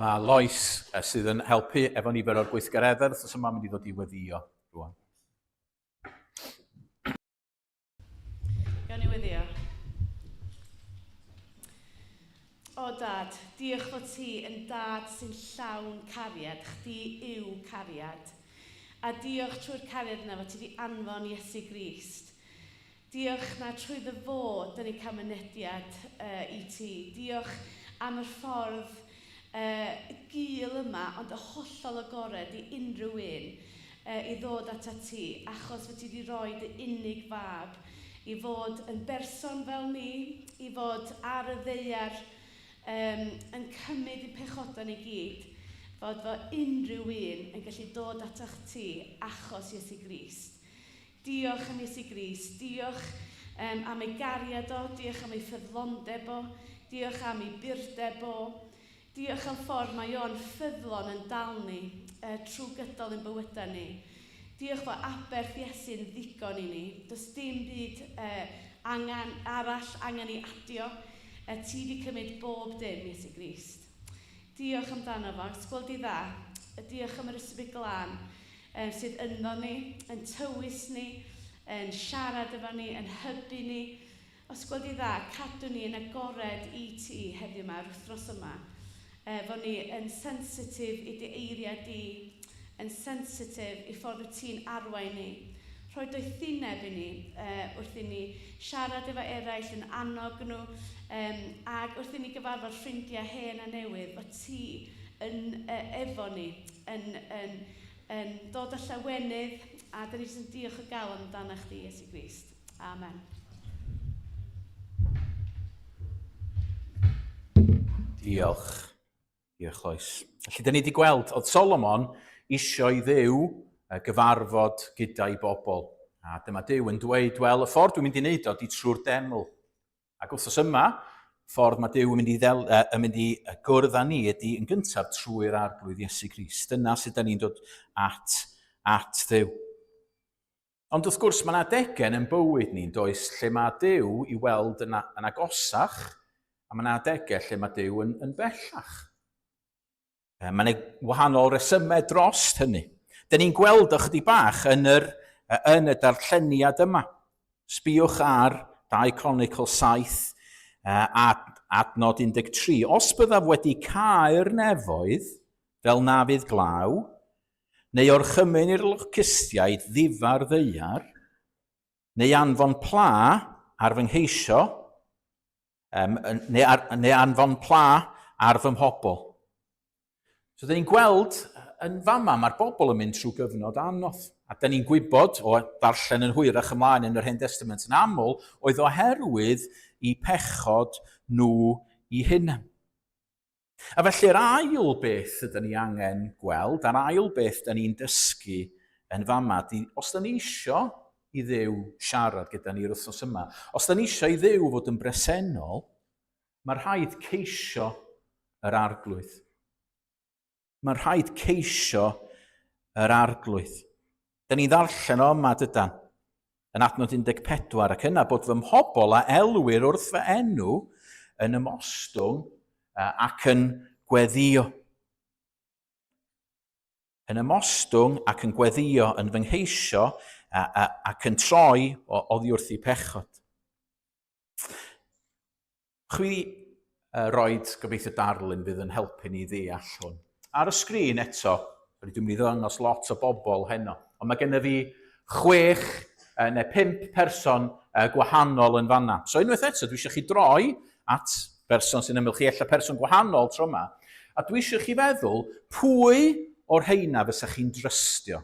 [SPEAKER 1] Mae Lois sydd yn helpu efo nifer o'r gweithgareddau wythnos yma mynd i ddod i weddio rwan.
[SPEAKER 4] Gawn ni weddio. O dad, diolch fod ti yn dad sy'n llawn cariad, chdi yw cariad. A diolch trwy'r cariad yna fod ti wedi anfon Iesu Grist. Diolch na trwy dy fo dyn ni'n cael mynediad uh, i ti. Diolch am yr ffordd uh, gul yma, ond y hollol agored i unrhyw un uh, i ddod ata ti, achos fod ti wedi rhoi dy unig fab i fod yn berson fel ni, i fod ar y ddaear um, yn cymryd ein pechodau ni gyd, fod fo unrhyw un yn gallu dod atach ti achos Iesu Grist. Diolch am Iesu Grist, diolch um, am ei gariad o, diolch am ei ffyddlondeb o, diolch am ei burdeb o, diolch am ffordd mae o'n ffyddlon yn dal ni uh, trwy gydol ein bywydau ni. Diolch fo aberth Iesu'n ddigon i ni. Does dim byd uh, angen arall angen i adio. Ti wedi cymryd bob dim, Iesu Grist. Diolch amdano fo, sgwel di dda. Diolch am yr ysbryd glân sydd ynddo ni, yn tywys ni, yn siarad efo ni, yn hybu ni. Os gweld di dda, cadw ni yn agored i ti heddiw yma, yr wythnos yma. Fo ni yn sensitif i dy eiriau di, yn sensitif i ffordd wyt ti'n arwain ni. Rhoi doethineb i ni wrth i ni siarad efo eraill, yn annog nhw, ac wrth i ni gyfarfod ffrindiau hen a newydd, fod ti yn efo ni, yn, yn, yn dod â llawenydd, a dyn ni jyst yn diolch o galon amdano chdi, Iesu Grist. Amen.
[SPEAKER 1] Diolch. Diolch, Lois. Felly, da ni wedi gweld, oedd Solomon isio i Dduw gyfarfod gyda'i bobl. A dyma Duw yn dweud, wel, y ffordd dwi'n mynd i wneud o di trwy'r deml. Ac wythnos yma, ffordd mae Duw yn mynd i, ddel, yn mynd i gwrdd â ni ydy yn gyntaf trwy'r arglwydd Iesu Grist. Dyna sut da ni'n dod at, at Dduw. Ond wrth gwrs, mae yna adegau yn bywyd ni'n does lle mae Duw i weld yn, yn agosach, a mae yna adegau lle mae Duw yn, yn bellach. Mae yna wahanol resymau dros hynny. Dyn ni'n gweld ychydig bach yn, yr, yn y darlleniad yma. Sbïwch ar 2 Chronicle 7, adnod 13. Os byddaf wedi cael nefoedd, fel na fydd glaw, neu orchymyn i'r locustiaid ddifa'r ddaear, neu anfon pla ar fy ngheisio, um, neu, ar, neu anfon pla ar fy mhobl. So, dyn ni'n gweld yn fama, mae'r bobl yn mynd trwy gyfnod anodd. A dyn ni'n gwybod, o ddarllen yn hwyrach ymlaen yn yr Hen Testament yn aml, oedd oherwydd i pechod nhw i hunain. A felly'r ail beth ydyn ni angen gweld, a'r ail beth dyn ni'n dysgu yn fama, di, os dyn ni isio i Dduw siarad gyda ni'r wythnos yma, os dyn ni isio i Dduw fod yn bresennol, mae rhaid ceisio yr arglwydd. Mae'n rhaid ceisio yr arglwydd. Dyn ni ddarllen o yma, dydan, yn adnod 14, ac yna bod fy mhobl a elwir wrth fy enw yn ymostwng ac yn gweddio. Yn ymostwng ac yn gweddio yn fy ngheisio ac yn troi oddi wrth i pechod. Chwi roed gobeithio darlun fydd yn helpu ni ddeall hwn. Ar y sgrin eto, dwi'n mynd i ddangos lot o bobl heno, ond mae gennyf fi chwech neu pump person gwahanol yn fanna. So unwaith eto, dwi eisiau chi droi at berson sy'n ymyl chi, ella person gwahanol tro yma, a dwi eisiau chi feddwl pwy o'r heina fysa chi'n drystio.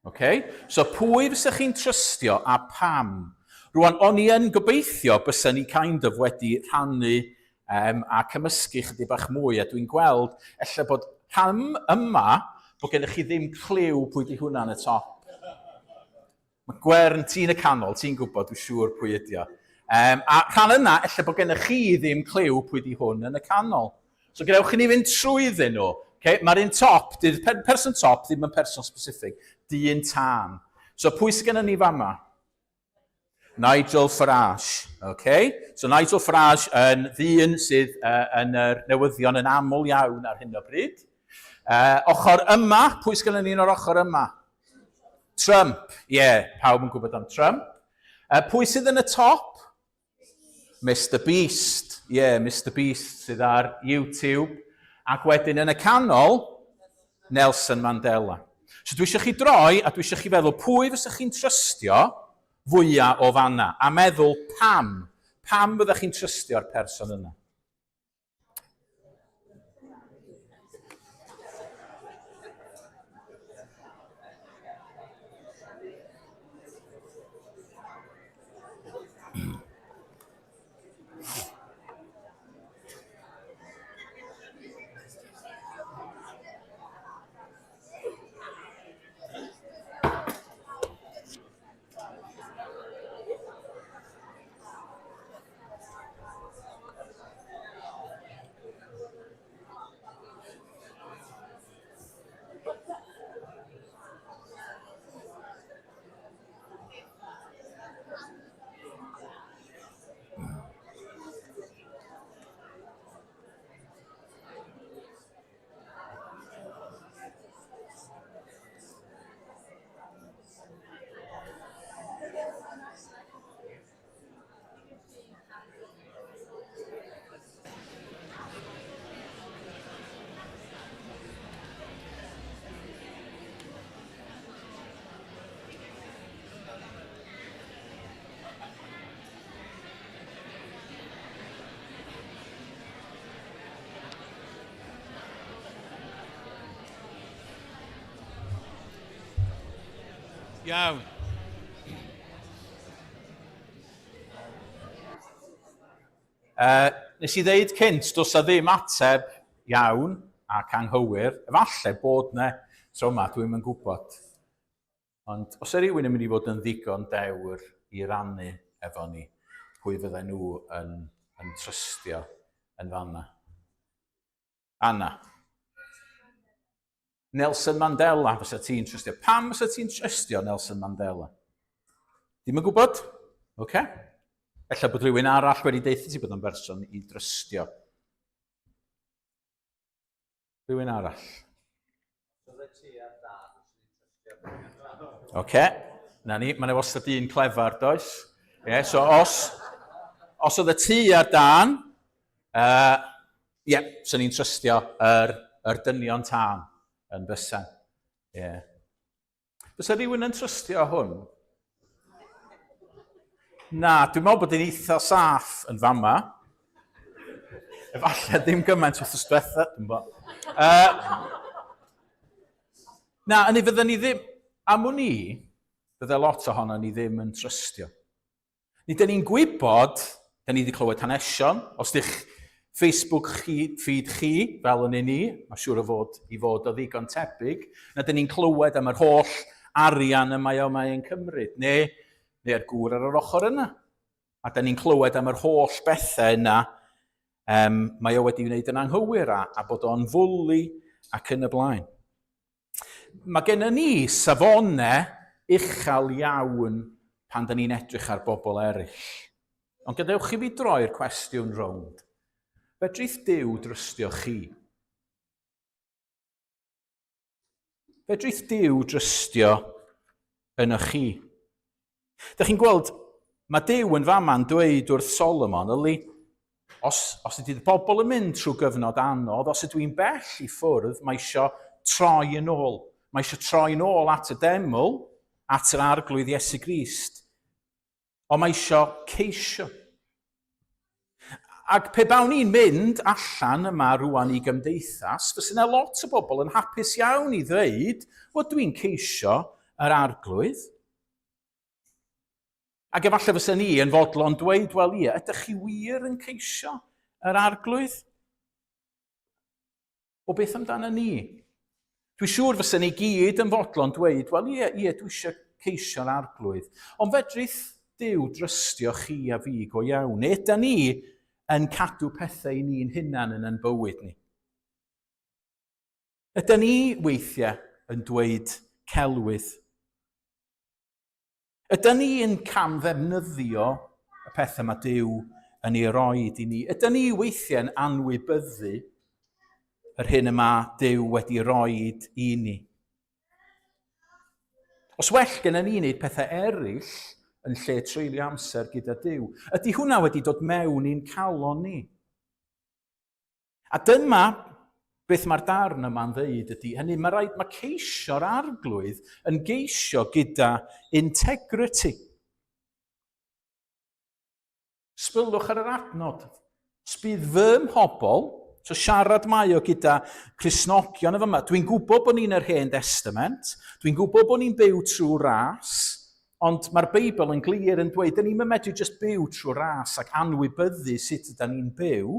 [SPEAKER 1] Okay? So pwy fysa chi'n trystio a pam? Rwan, o'n i yn gobeithio bysa ni kind of wedi rhannu um, a cymysgu chydig bach mwy, a dwi'n gweld ella bod rhan yma bod gennych chi ddim cliw pwy di hwnna yn y top. Mae Gwern, ti'n y canol, ti'n gwybod, dwi'n siŵr pwy ydi o. Um, a rhan yna, ella bod gennych chi ddim cliw pwy di hwn yn y canol. So gadewch i ni fynd trwyddyn nhw. Okay? Mae'r un top, dy'r person top ddim yn person specific, dyn tân. So pwy sydd gennym ni fama? Nigel Farage. Okay? So Nigel Farage yn ddyn sydd yn yr newyddion yn aml iawn ar hyn o bryd. Ochr yma, pwy sydd gennym ni yn o'r ochr yma? Trump. Ie, yeah, pawb yn gwybod am Trump. Pwy sydd yn y top? Mr Beast, ie, yeah, Mr Beast sydd ar YouTube. Ac wedyn yn y canol, Nelson Mandela. So dwi eisiau chi droi a dwi eisiau chi feddwl pwy fysa chi'n trystio fwyaf o fanna a meddwl pam. Pam fyddech chi'n trystio'r person yna? Iawn. Uh, nes i ddeud cynt, does a ddim ateb iawn ac anghywir. Efallai bod ne tro yma, dwi'm yn gwybod. Ond os yw rhywun yn mynd i fod yn ddigon dewr i rannu efo ni, pwy fydden nhw yn, yn trystio yn fanna? Anna. Nelson Mandela, fysa ti'n trystio. Pam fysa ti'n trystio Nelson Mandela? Dim yn gwybod? Oce. Okay. Ella bod rhywun arall wedi deutha ti bod o'n berson i drystio. Rhywun arall? Oce, okay. na ni, mae'n wastad un clefar, does? Yeah, so os, os oedd y tŷ ar dan, uh, ie, yeah, swn i'n trystio yr, yr dynion tân yn bysan. Yeah. Fysa rhywun yn trystio hwn? Na, dwi'n meddwl bod hi'n eitha saff yn fama. Efallai ddim gymaint wrth diwetha, dwi'n bod. Uh, na, yn ei fydden ni ddim, am wn i, bydde lot ohono ni ddim yn trystio. Ni dyn ni'n gwybod, dyn ni wedi clywed hanesion, os dych Facebook chi, feed chi, fel yn un ni, mae siŵr o fod i fod o ddigon tebyg, na dyn ni'n clywed am yr holl arian y mae o mae'n cymryd, neu, neu'r gŵr ar yr ochr yna. A dyn ni'n clywed am yr holl bethau yna um, mae o wedi wneud yn anghywir a, a bod o'n fwli ac yn y blaen. Mae gennym ni safonau uchel iawn pan da ni'n edrych ar bobl eraill. Ond gadewch i fi droi'r cwestiwn rownd. Fedrith Duw drystio chi? Fedrith Duw drystio yno chi? Dych chi'n gweld, mae Duw yn fama'n dweud wrth Solomon, yli, os, os ydy bobl yn mynd trwy gyfnod anodd, os ydw i'n bell i ffwrdd, mae eisiau troi yn ôl. Mae eisiau troi yn ôl at y deml, at yr arglwydd Iesu Grist. Ond mae eisiau ceisio. Ac pe bawn i'n mynd allan yma rwan i gymdeithas, fysa yna lot o bobl yn hapus iawn i ddweud, wel dwi'n ceisio yr arglwydd. Ac efallai fysa ni yn fodlon dweud, wel ie, ydych chi wir yn ceisio yr arglwydd? O beth amdano ni? Dwi'n siŵr fysa ni gyd yn fodlon dweud, wel ie, ie, dwi eisiau ceisio'r arglwydd. Ond fedrith Duw drystio chi a fi go iawn. Neu ydy ni yn cadw pethau i ni'n hunan yn ein bywyd ni? Ydy ni weithiau yn dweud celwydd? Ydy ni yn camddefnyddio y pethau mae Duw yn ei roed i ni? Ydy ni weithiau'n anwybyddu yr hyn y mae Duw wedi roed i ni? Os well gennym ni wneud pethau eraill yn lle treulio amser gyda Duw, ydy hwnna wedi dod mewn i'n calon ni? A dyma beth mae'r darn yma'n ddeud ydy, hynny mae rhaid, mae ceisio'r arglwydd yn geisio gyda integrity. Sbylwch ar yr adnod. Os bydd fy mhobl, so siarad mae o gyda Cristnogion efo yma, dwi'n gwybod bod ni'n yr Hen Testament, dwi'n gwybod bod ni'n byw trwy ras, ond mae'r Beibl yn glir yn dweud, dyn ni'n medru just byw trwy ras ac anwybyddu sut ydyn ni'n byw.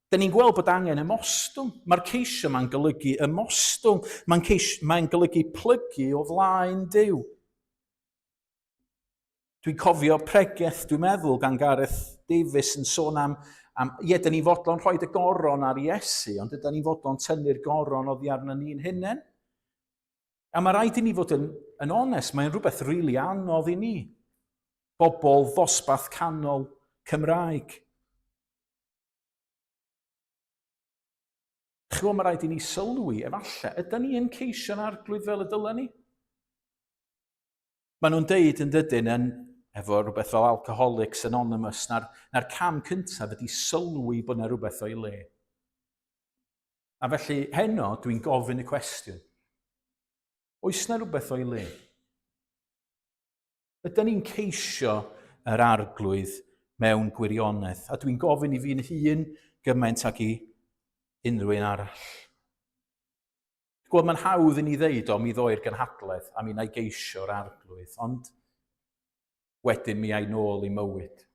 [SPEAKER 1] Dyn ni'n gweld bod angen ymostwng. Mae'r ceisio yma'n golygu ymostwng. Mae'n mae golygu plygu o flaen Duw. Dwi'n cofio pregeth, dwi'n meddwl, gan Gareth Davies yn sôn am, am ie, dyn ni'n fodlon rhoi y goron ar Iesu, ond dyn ni'n fodlon tynnu'r goron oddi arno ni'n hunain. A mae rhaid i ni fod yn, yn onest, mae'n rhywbeth rili really anodd i ni. Bobl ddosbarth canol Cymraeg. Chymod, mae rhaid i ni sylwi, efallai, ydy ni yn ceisio'n arglwydd fel y dylen ni? Maen nhw'n deud yn dydyn, yn, efo rhywbeth fel Alcoholics Anonymous, na'r, na'r cam cyntaf ydy sylwi bod yna rhywbeth o'i le. A felly heno dwi'n gofyn y cwestiwn. Oes na rhywbeth o'i le? Ydy ni'n ceisio yr arglwydd mewn gwirionedd? A dwi'n gofyn i fi'n hun gymaint ag i unrhyw un arall. Gweld, mae'n hawdd i ni ddeud, o, mi ddoi'r gynhadledd a mi wna i geisio'r arglwydd, ond wedyn mi ai nôl i mywyd.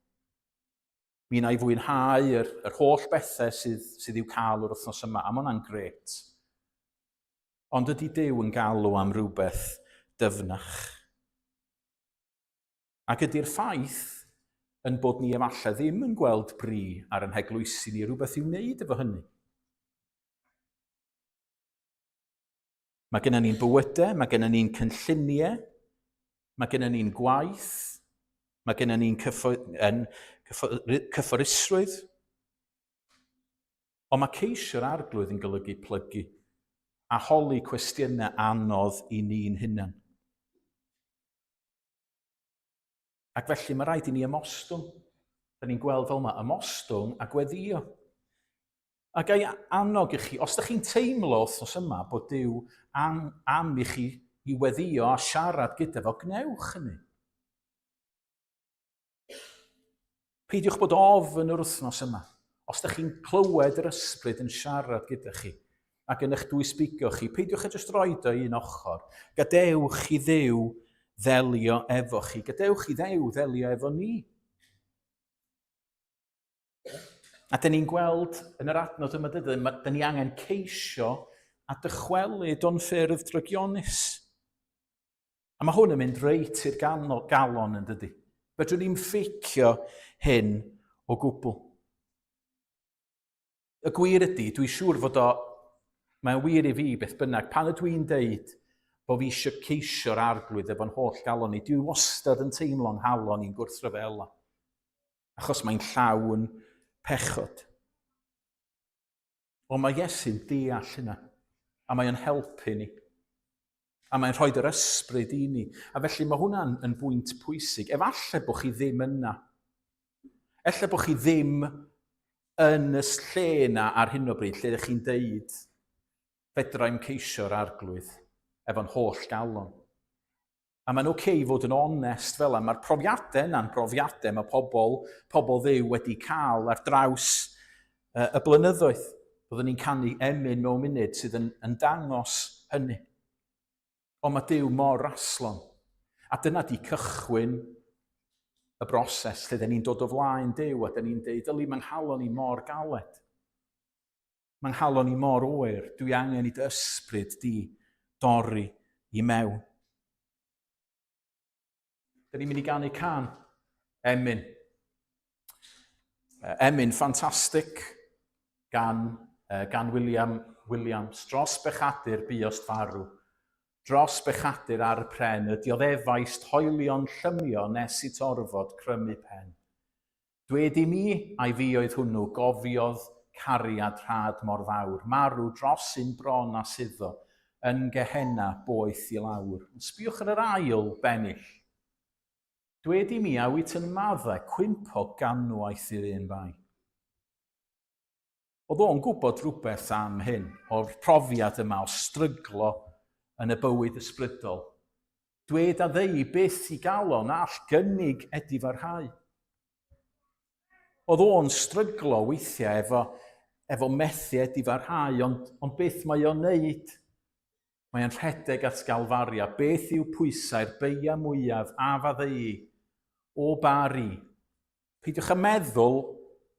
[SPEAKER 1] Mi wna i fwynhau yr, yr holl bethau sydd, sydd i'w cael yr wythnos yma, a mae hwnna'n gret. Ond ydy Duw yn galw am rywbeth dyfnach? Ac ydy'r ffaith yn bod ni efallai ddim yn gweld bri ar yn heglwysi ni rhywbeth i'w wneud efo hynny? Mae gennym ni'n bywydau, mae gennym ni'n cynlluniau, mae gennym ni'n gwaith, mae gennym ni'n cyffo, yn, cyffo, cyfforusrwydd. Ond mae ceisio'r arglwydd yn golygu plygu a holi cwestiynau anodd i ni'n hunan. Ac felly mae rhaid i ni ymostwng. Da ni'n gweld fel yma, ymostwng a gweddio. A gai annog i chi, os ydych chi'n teimlo wythnos yma bod Duw am, am i chi i weddio a siarad gyda fo, gwnewch hynny. Peidiwch bod ofn yr wythnos yma. Os ydych chi'n clywed yr ysbryd yn siarad gyda chi ac yn eich dwysbigo chi, peidiwch â jyst roed o un ochr. Gadewch i Dduw ddelio efo chi. Gadewch i Ddew ddelio efo ni. A dyn ni'n gweld yn yr adnod yma dydyn, dyn ni angen ceisio a dychwelyd o'n ffyrdd drygionus. A mae hwn yn mynd reit i'r galon yn dydy. Fedrwn ni'n ffeicio hyn o gwbl. Y gwir ydy, dwi'n siŵr fod o, mae'n wir i fi beth bynnag, pan ydw i'n deud bod fi eisiau ceisio'r arglwydd efo'n holl galon i, dwi wastad yn teimlo'n nghalon i'n gwrthryfela. Achos mae'n llawn pechod. Ond mae Iesu'n deall hynna, a mae o'n helpu ni. A mae'n rhoi yr ysbryd i ni. A felly mae hwnna'n yn bwynt pwysig. Efallai bod chi ddim yna. Ella bod chi ddim yn y lle yna ar hyn o bryd, lle ydych chi'n deud, fedrai'm ceisio'r arglwydd efo'n holl galon. A mae'n oce i fod yn onest fel yna. Mae'r profiadau yna'n brofiadau mae pobl, pobl ddew wedi cael ar draws y blynyddoedd. Byddwn ni'n canu emyn mewn munud sydd yn, yn dangos hynny. Ond mae Duw mor raslon. A dyna di cychwyn y broses lle dyn ni'n dod o flaen Duw a dyn ni'n deud, yli, mae'n nghalon i mor galed. Mae nghalon i mor oer, dwi angen i dy ysbryd di dorri i mewn. Dyn ni'n mynd i ganu can. Emyn. Emyn ffantastig gan, gan William Williams. Dros bechadur buost farw. Dros bechadur ar y pren, y dioddefaist hoelion llymio nes i torfod crymu pen. Dwed i mi, ai fi oedd hwnnw, gofiodd cariad rhad mor fawr, marw dros un bron a suddo, yn Gehenna boeth i lawr. Ond sbïwch ar yr ail bennill. Dwed i mi, a wyt yn maddau cwympo ganwaith i'r un bai? Oedd o'n gwybod rhywbeth am hyn, o'r profiad yma o stryglo yn y bywyd ysbrydol. Dwed a ddeu byth i galon all gynnig edifarhau. Oedd o'n stryglo weithiau efo, efo methu edifarhau, ond, ond beth mae o'n neud? Mae o'n rhedeg at Galfaria. Beth yw pwysau'r beia mwyaf a faddeu o Bari? Peidiwch â meddwl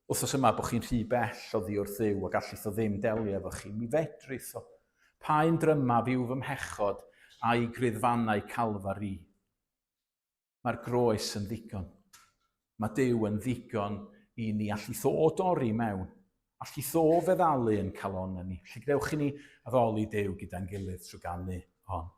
[SPEAKER 1] wythnos yma bod chi'n rhy bell oddi wrth Dduw ac allith o ddim delio efo chi. Mi fedrith o. Pa un drymaf yw fy mhechod a'i griddfannau Calfari? Mae'r groes yn ddigon. Mae Duw yn ddigon i ni. Allith o dorri mewn. Allith o feddalu yn calonnau ni. Felly gwnewch i ni addoli Duw gyda'n gilydd trwy ganu hon.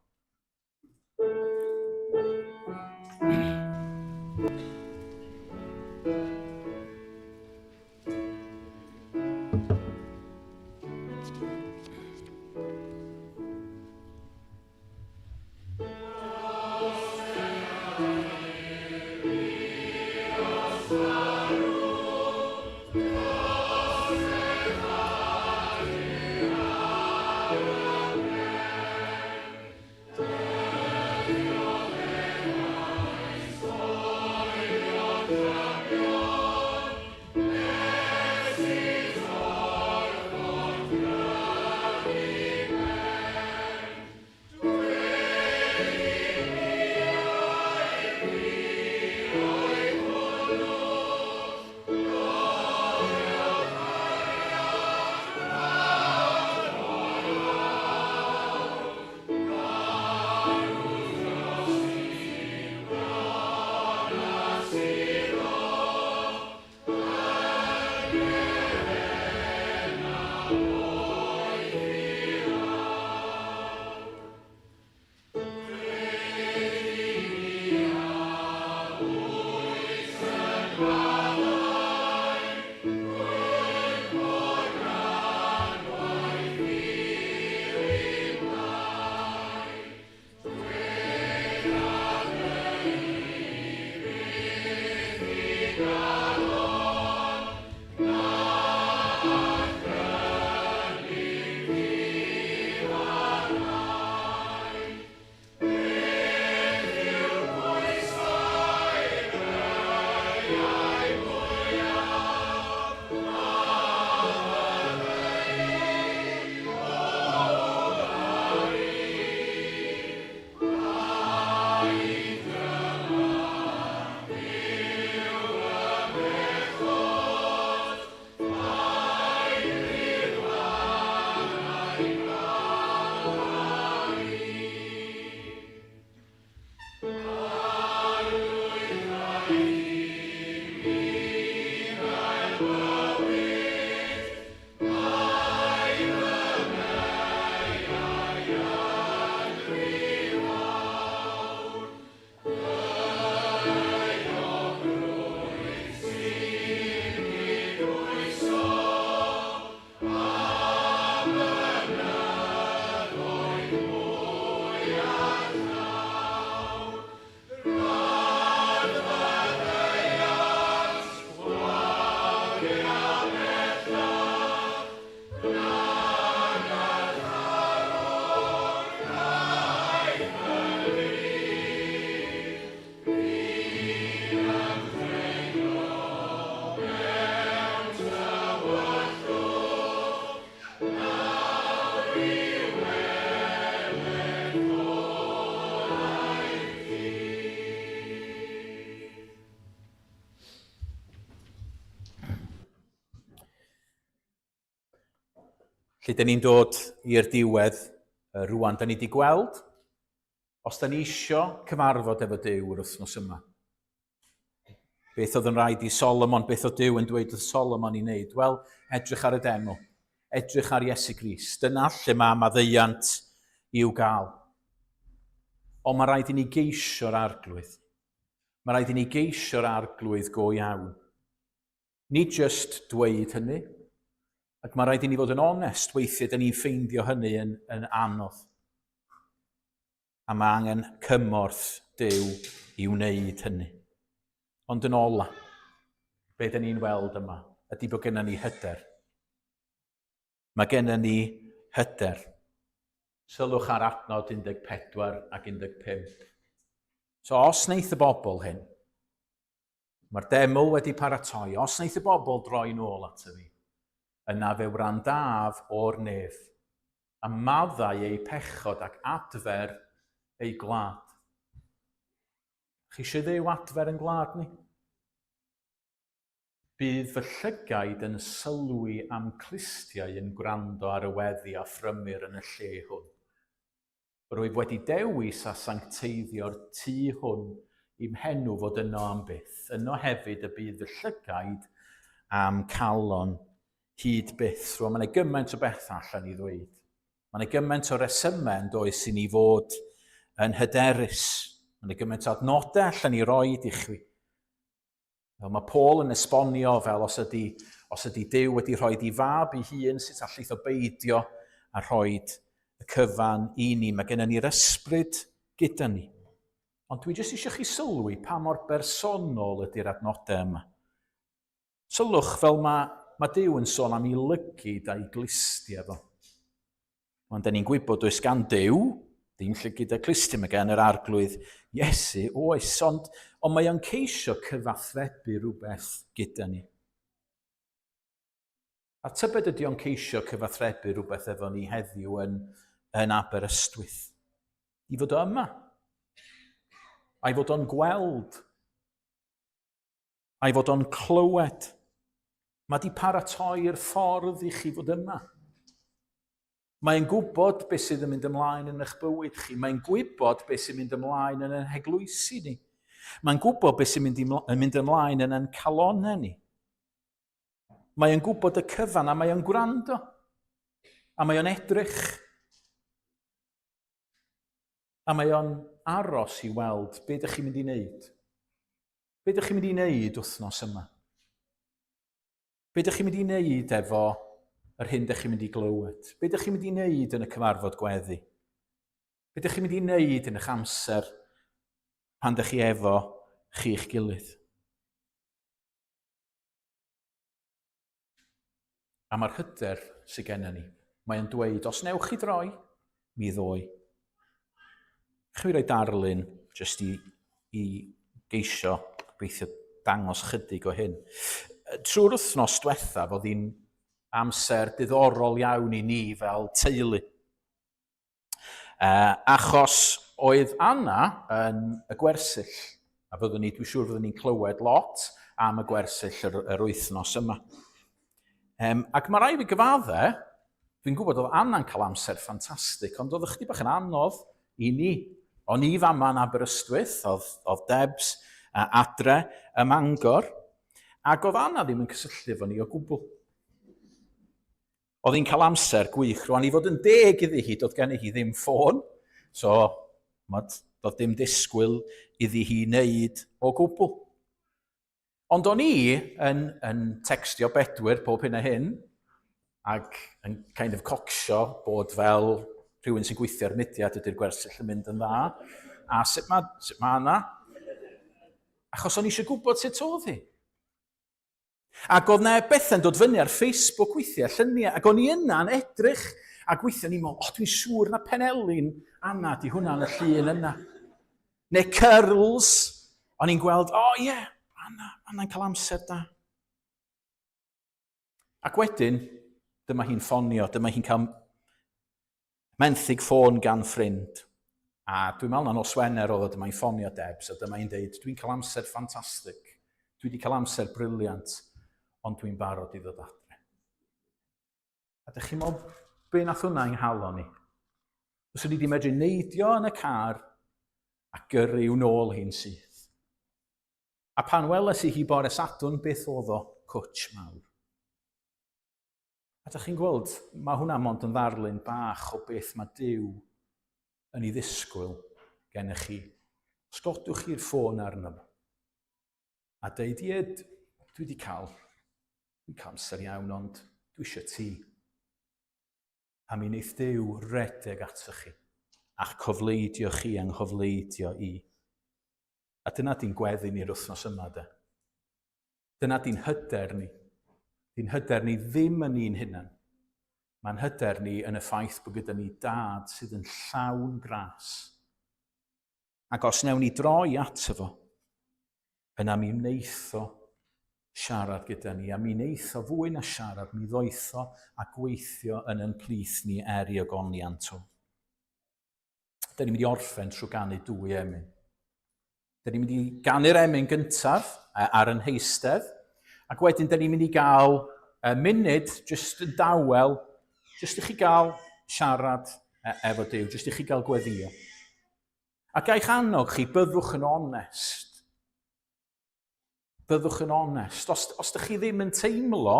[SPEAKER 1] Lle dyn ni'n dod i'r diwedd rwan, dyn ni wedi gweld, os dyn ni isio cyfarfod efo Duw yr wythnos yma, beth oedd yn rhaid i Solomon, beth oedd Duw yn dweud wrth Solomon i wneud? Wel, edrych ar y deml, edrych ar Iesu Grist. Dyna lle mae maddeuant i'w gael. Ond mae rhaid i ni geisio'r arglwydd. Mae rhaid i ni geisio'r arglwydd go iawn. Nid jyst dweud hynny, ac mae rhaid i ni fod yn onest, weithiau dyn ni'n ffeindio hynny yn, yn anodd. A mae angen cymorth Duw i wneud hynny. Ond yn ola, be dyn ni'n weld yma ydy bod gennym ni hyder. Mae gennym ni hyder. Sylwch ar adnod 14 ac 15. So os wneith y bobl hyn, Mae'r deml wedi paratoi, os wneith y bobl droi nôl ato fi, yna fe wrandaf o'r nef, a maddau eu pechod ac adfer eu gwlad. Chi eisiau Dduw adfer yn gwlad ni? Bydd fy llygaid yn sylwi am clustiau yn gwrando ar y weddi a phrymir yn y lle hwn. Rwyf wedi dewis a sancteiddio'r tŷ hwn i'm henw fod yno am byth. Yno hefyd y bydd fy llygaid a'm calon hyd byth. Rwan, mae yna gymaint o bethau allan i ddweud. Mae yna gymaint o resymau yn does i ni fod yn hyderus. Mae yna gymaint o adnodau allan i roed i chwi. Fel mae Paul yn esbonio fel os ydy, os ydy Duw wedi rhoi i fab ei hun, sut allith o beidio a rhoi y cyfan i ni. Mae gennym ni'r ysbryd gyda ni. Ond dwi jyst eisiau chi sylwi pa mor bersonol ydy'r adnodau yma. Sylwch fel mae, mae Duw yn sôn am ei lygid a'i glustiau fo. Ond da ni'n gwybod does gan Duw ddim llygid a clustiau, mae gan yr arglwydd Iesu oes, ond, ond mae o'n ceisio cyfathrebu rhywbeth gyda ni. A tybed ydy o'n ceisio cyfathrebu rhywbeth efo ni heddiw yn, yn Aberystwyth. I fod o yma. A'i fod o'n gweld. A'i fod o'n clywed. Mae di paratoi'r ffordd i chi fod yma. Mae'n gwybod beth sydd yn mynd ymlaen yn eich bywyd chi. Mae'n gwybod beth sy'n mynd ymlaen yn ein heglwysi ni. Mae'n gwybod beth sy'n mynd, yn mynd ymlaen yn ein calonau ni. Mae'n gwybod y cyfan a mae o'n gwrando. A mae o'n edrych. A mae o'n aros i weld beth ydych chi'n mynd i wneud. Be ydych chi'n mynd i wneud wythnos yma? Be ydych chi'n mynd i wneud efo yr hyn ydych chi'n mynd i glywed? Be ydych chi'n mynd i wneud yn y cyfarfod gweddi? Be ydych chi'n mynd i wneud yn eich amser pan ydych chi efo chi'ch gilydd? A mae'r hyder sydd gennym ni. Mae'n dweud, os newch chi droi, mi ddoi. Chi roi darlun jyst i, i geisio gobeithio dangos chydig o hyn. Trwy'r wythnos diwethaf, oedd hi'n amser diddorol iawn i ni fel teulu. Uh, achos oedd Anna yn y gwersyll, a fyddwn ni, dwi'n siŵr fyddwn ni'n clywed lot am y gwersyll yr, yr wythnos yma. Um, ac mae rai fi gyfadde, dwi'n gwybod oedd Anna'n cael amser ffantastig, ond oedd ychydig bach yn anodd i ni. O'n i fama yn Aberystwyth, oedd, oedd Debs uh, adre ym Mangor, ac oedd Anna ddim yn cysylltu efo ni o gwbl. Oedd hi'n cael amser gwych. Rwan, i fod yn deg iddi hi, doedd gen hi ddim ffôn. So, mod, doedd dim disgwyl iddi hi wneud o gwbl. Ond o'n i yn, yn textio bedwyr pob hyn a hyn, ac yn kind of cocsio bod fel rhywun sy'n gweithio ar mudiad ydy'r gwersyll yn mynd yn dda, a sut mae, sut mae yna. Achos o'n i eisiau gwybod sut oedd hi. Ac oedd 'na bethau'n dod fyny ar Facebook weithiau, lluniau, ac o'n i yna'n edrych, ac weithiau o'n i'n meddwl, o, dwi'n siŵr na penelin Anna di hwnna yn y llun yna. Neu curls, o'n i'n gweld, o oh, ie, yeah, Anna, Anna'n cael amser da. Ac wedyn, dyma hi'n ffonio, dyma hi'n cael Menthyg ffôn gan ffrind. A dwi'n meddwl na nos Wener oedd o, dyma hi'n ffonio Debs, a dyma hi'n deud, dwi'n cael amser ffantastig, dwi wedi cael amser briliant, ond dwi'n barod i ddod adre. A dych chi'n meddwl, Be nath hwnna yng nghalon i? Fyswn i wedi medru neidio yn y car a gyrru i'w nôl hi'n syth. A pan weles i hi bore Sadwrn, beth oedd o? Cwtsh mawr. A dych chi'n gweld, mae hwnna mond yn ddarlun bach o beth mae Duw yn ei ddisgwyl gennych chi. Os godwch chi'r ffôn arno fo, a deud, ie, dwi wedi cael, dwi'n cael amser iawn, ond dwi eisiau ti. A mi wneith Duw redeg atoch chi, a'ch cofleidio chi a'n nghofleidio i. A dyna di'n gweddi ni'r wythnos yma, de. Dyna di'n hyder ni. Di'n hyder ni ddim yn ni'n hunan. Mae'n hyder ni yn y ffaith bod gyda ni dad sydd yn llawn gras. Ac os wnewn ni droi ato fo, yna mi wneitho siarad gyda ni, a mi wneitho fwy na siarad, mi ddoetho a gweithio yn yn plith ni er i ogoniant o. Da ni'n mynd i orffen trwy ganu dwy emyn. Da ni'n mynd i ganu'r emyn gyntaf ar yn heistedd, ac wedyn da ni'n mynd i gael munud jyst yn dawel, jyst i chi gael siarad efo Duw, jyst i chi gael gweddio. A gaich annog chi, byddwch yn onest. Byddwch yn onest. Os, os ydych chi ddim yn teimlo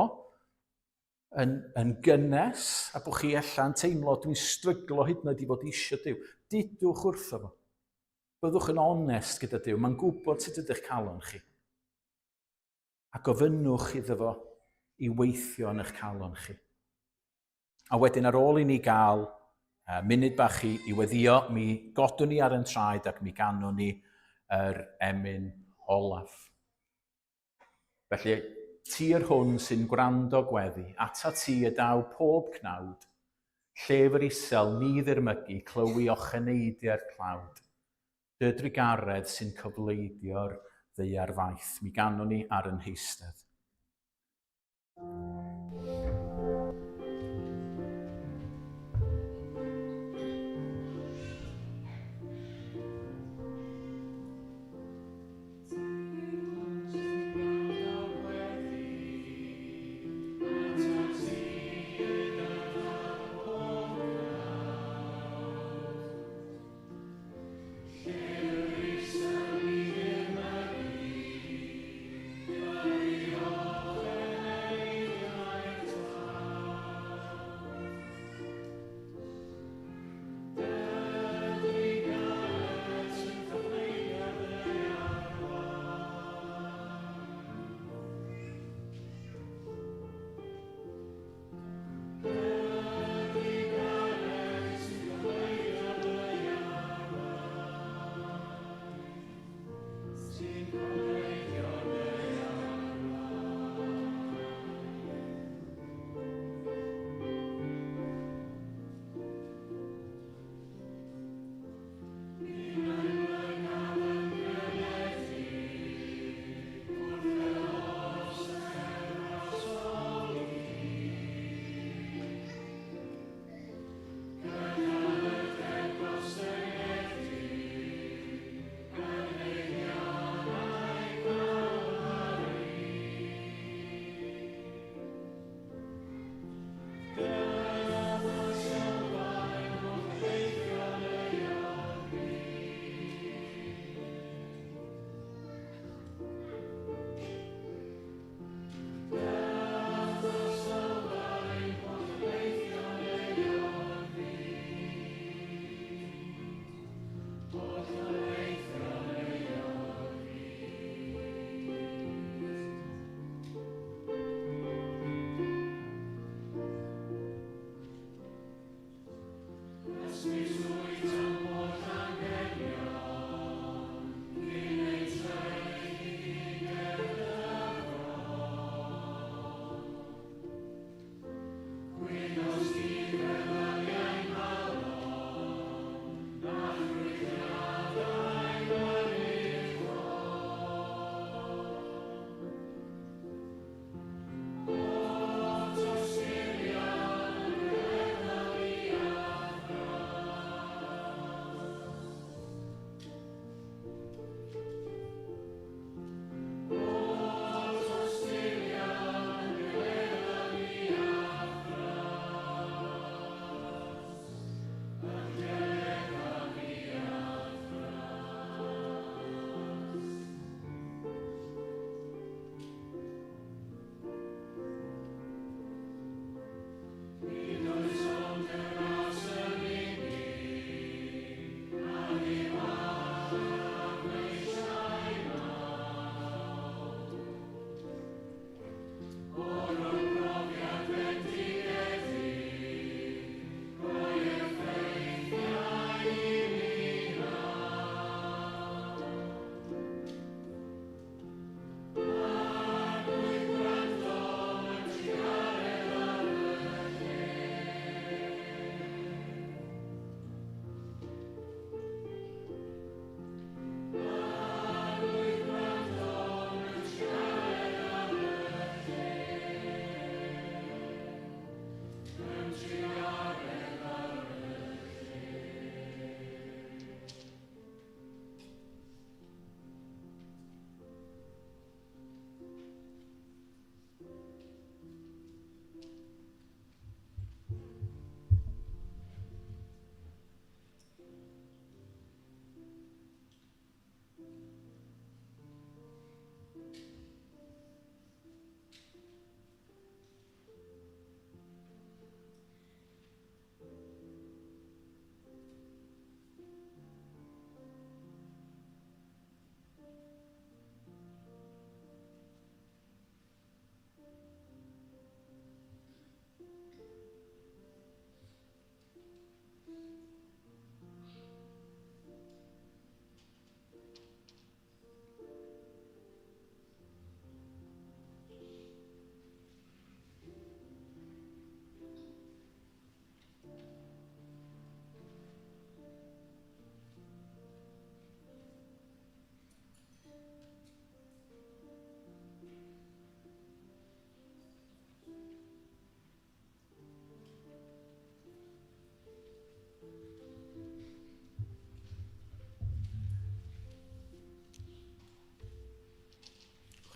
[SPEAKER 1] yn, yn gynnes, a bod chi ella'n teimlo, dwi'n stryglo hyd yn oed i fod eisiau Duw, dudwch wrtho fo. Byddwch yn onest gyda Duw, mae'n gwybod sut ydych calon chi. A gofynnwch iddo fo i weithio yn eich calon chi. A wedyn ar ôl i ni gael munud bach i, i weddio, mi godwn ni ar yn traed ac mi ganwn ni yr emyn olaf. Felly, ti yr hwn sy'n gwrando gweddi, ata ti y daw pob cnawd, llef yr isel ni ddirmygu, clywi ocheneidiau'r tlawd. Dy drugaredd sy'n cyfleidio'r ddaear faith, mi ganwn ni ar yn heistedd.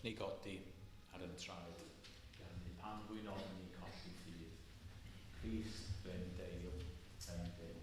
[SPEAKER 1] Dewch ni godi ar yn traed ganu pan fwy'n ofni colli ffydd. Crist fe'n deil yn dyn.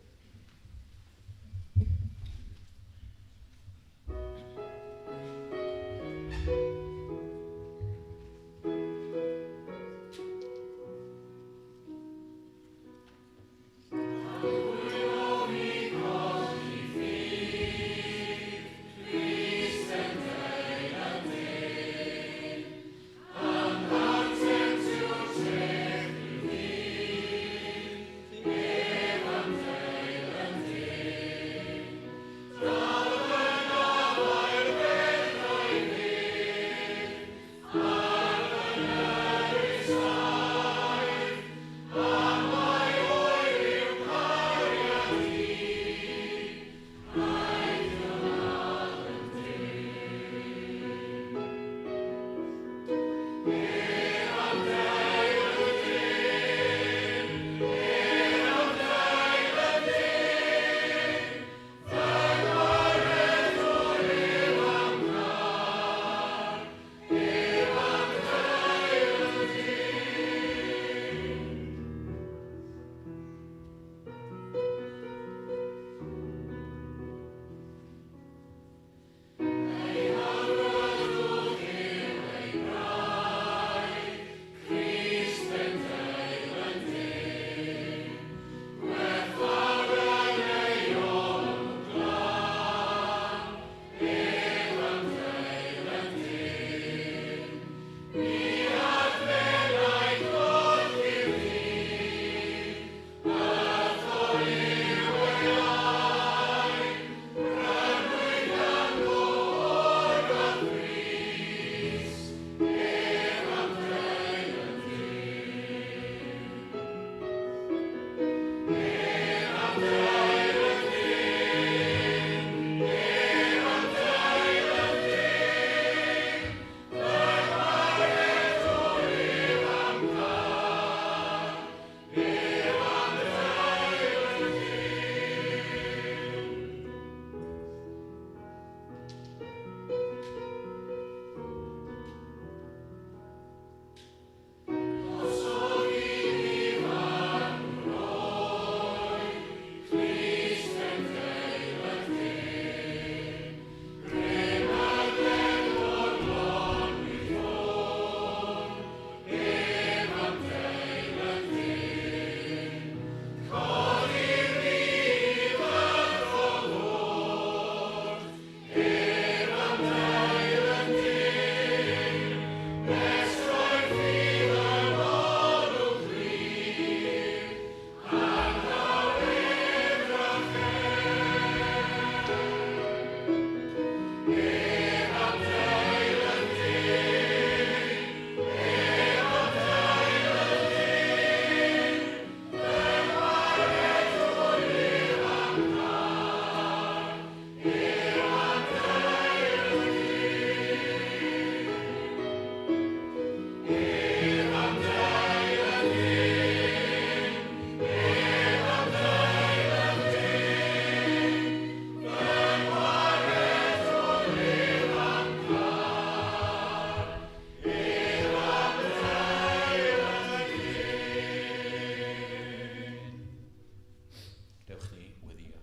[SPEAKER 1] Dewch ni weddio.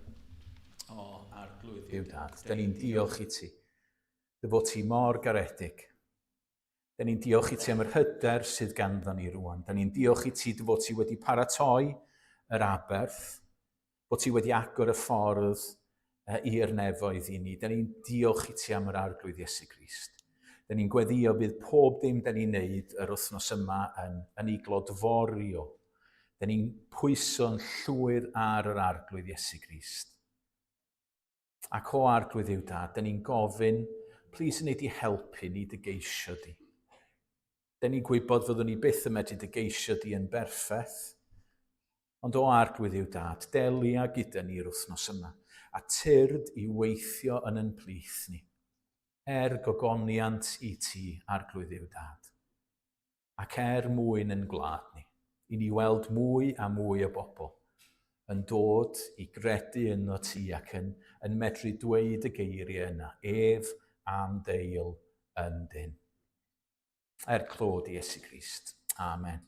[SPEAKER 1] O, Arglwydd Duw Dad, da ni'n diolch i ti. Dy fod ti mor garedig. Da ni'n diolch i ti am yr hyder sydd ganddo ni rwan. Da ni'n diolch i ti dy fod ti wedi paratoi yr aberth, bod ti wedi agor y ffordd i'r nefoedd i ni. Da ni'n diolch i ti am yr Arglwydd Iesu Grist. Da ni'n gweddio bydd pob dim da ni'n neud yr wythnos yma yn, yn ei glodfori o. Da ni'n pwyso'n llwyr ar yr Arglwydd Iesu Grist. Ac o Arglwydd yw dad, da ni'n gofyn, plîs yn ei di helpu ni dy geisio di. Da ni'n gwybod fyddwn ni byth yn medru dy geisio di yn berffaith, ond o Arglwydd yw dad, delia gyda ni'r wythnos yma, a tyrd i weithio yn yn plith ni, er gogoniant i ti, Arglwydd yw dad. Ac er mwyn yn gwlad ni, i ni weld mwy a mwy o bobl yn dod i gredu yno ti ac yn, yn medru dweud y geiriau yna, ef am deil yn dyn. Er clod i Iesu Grist. Amen.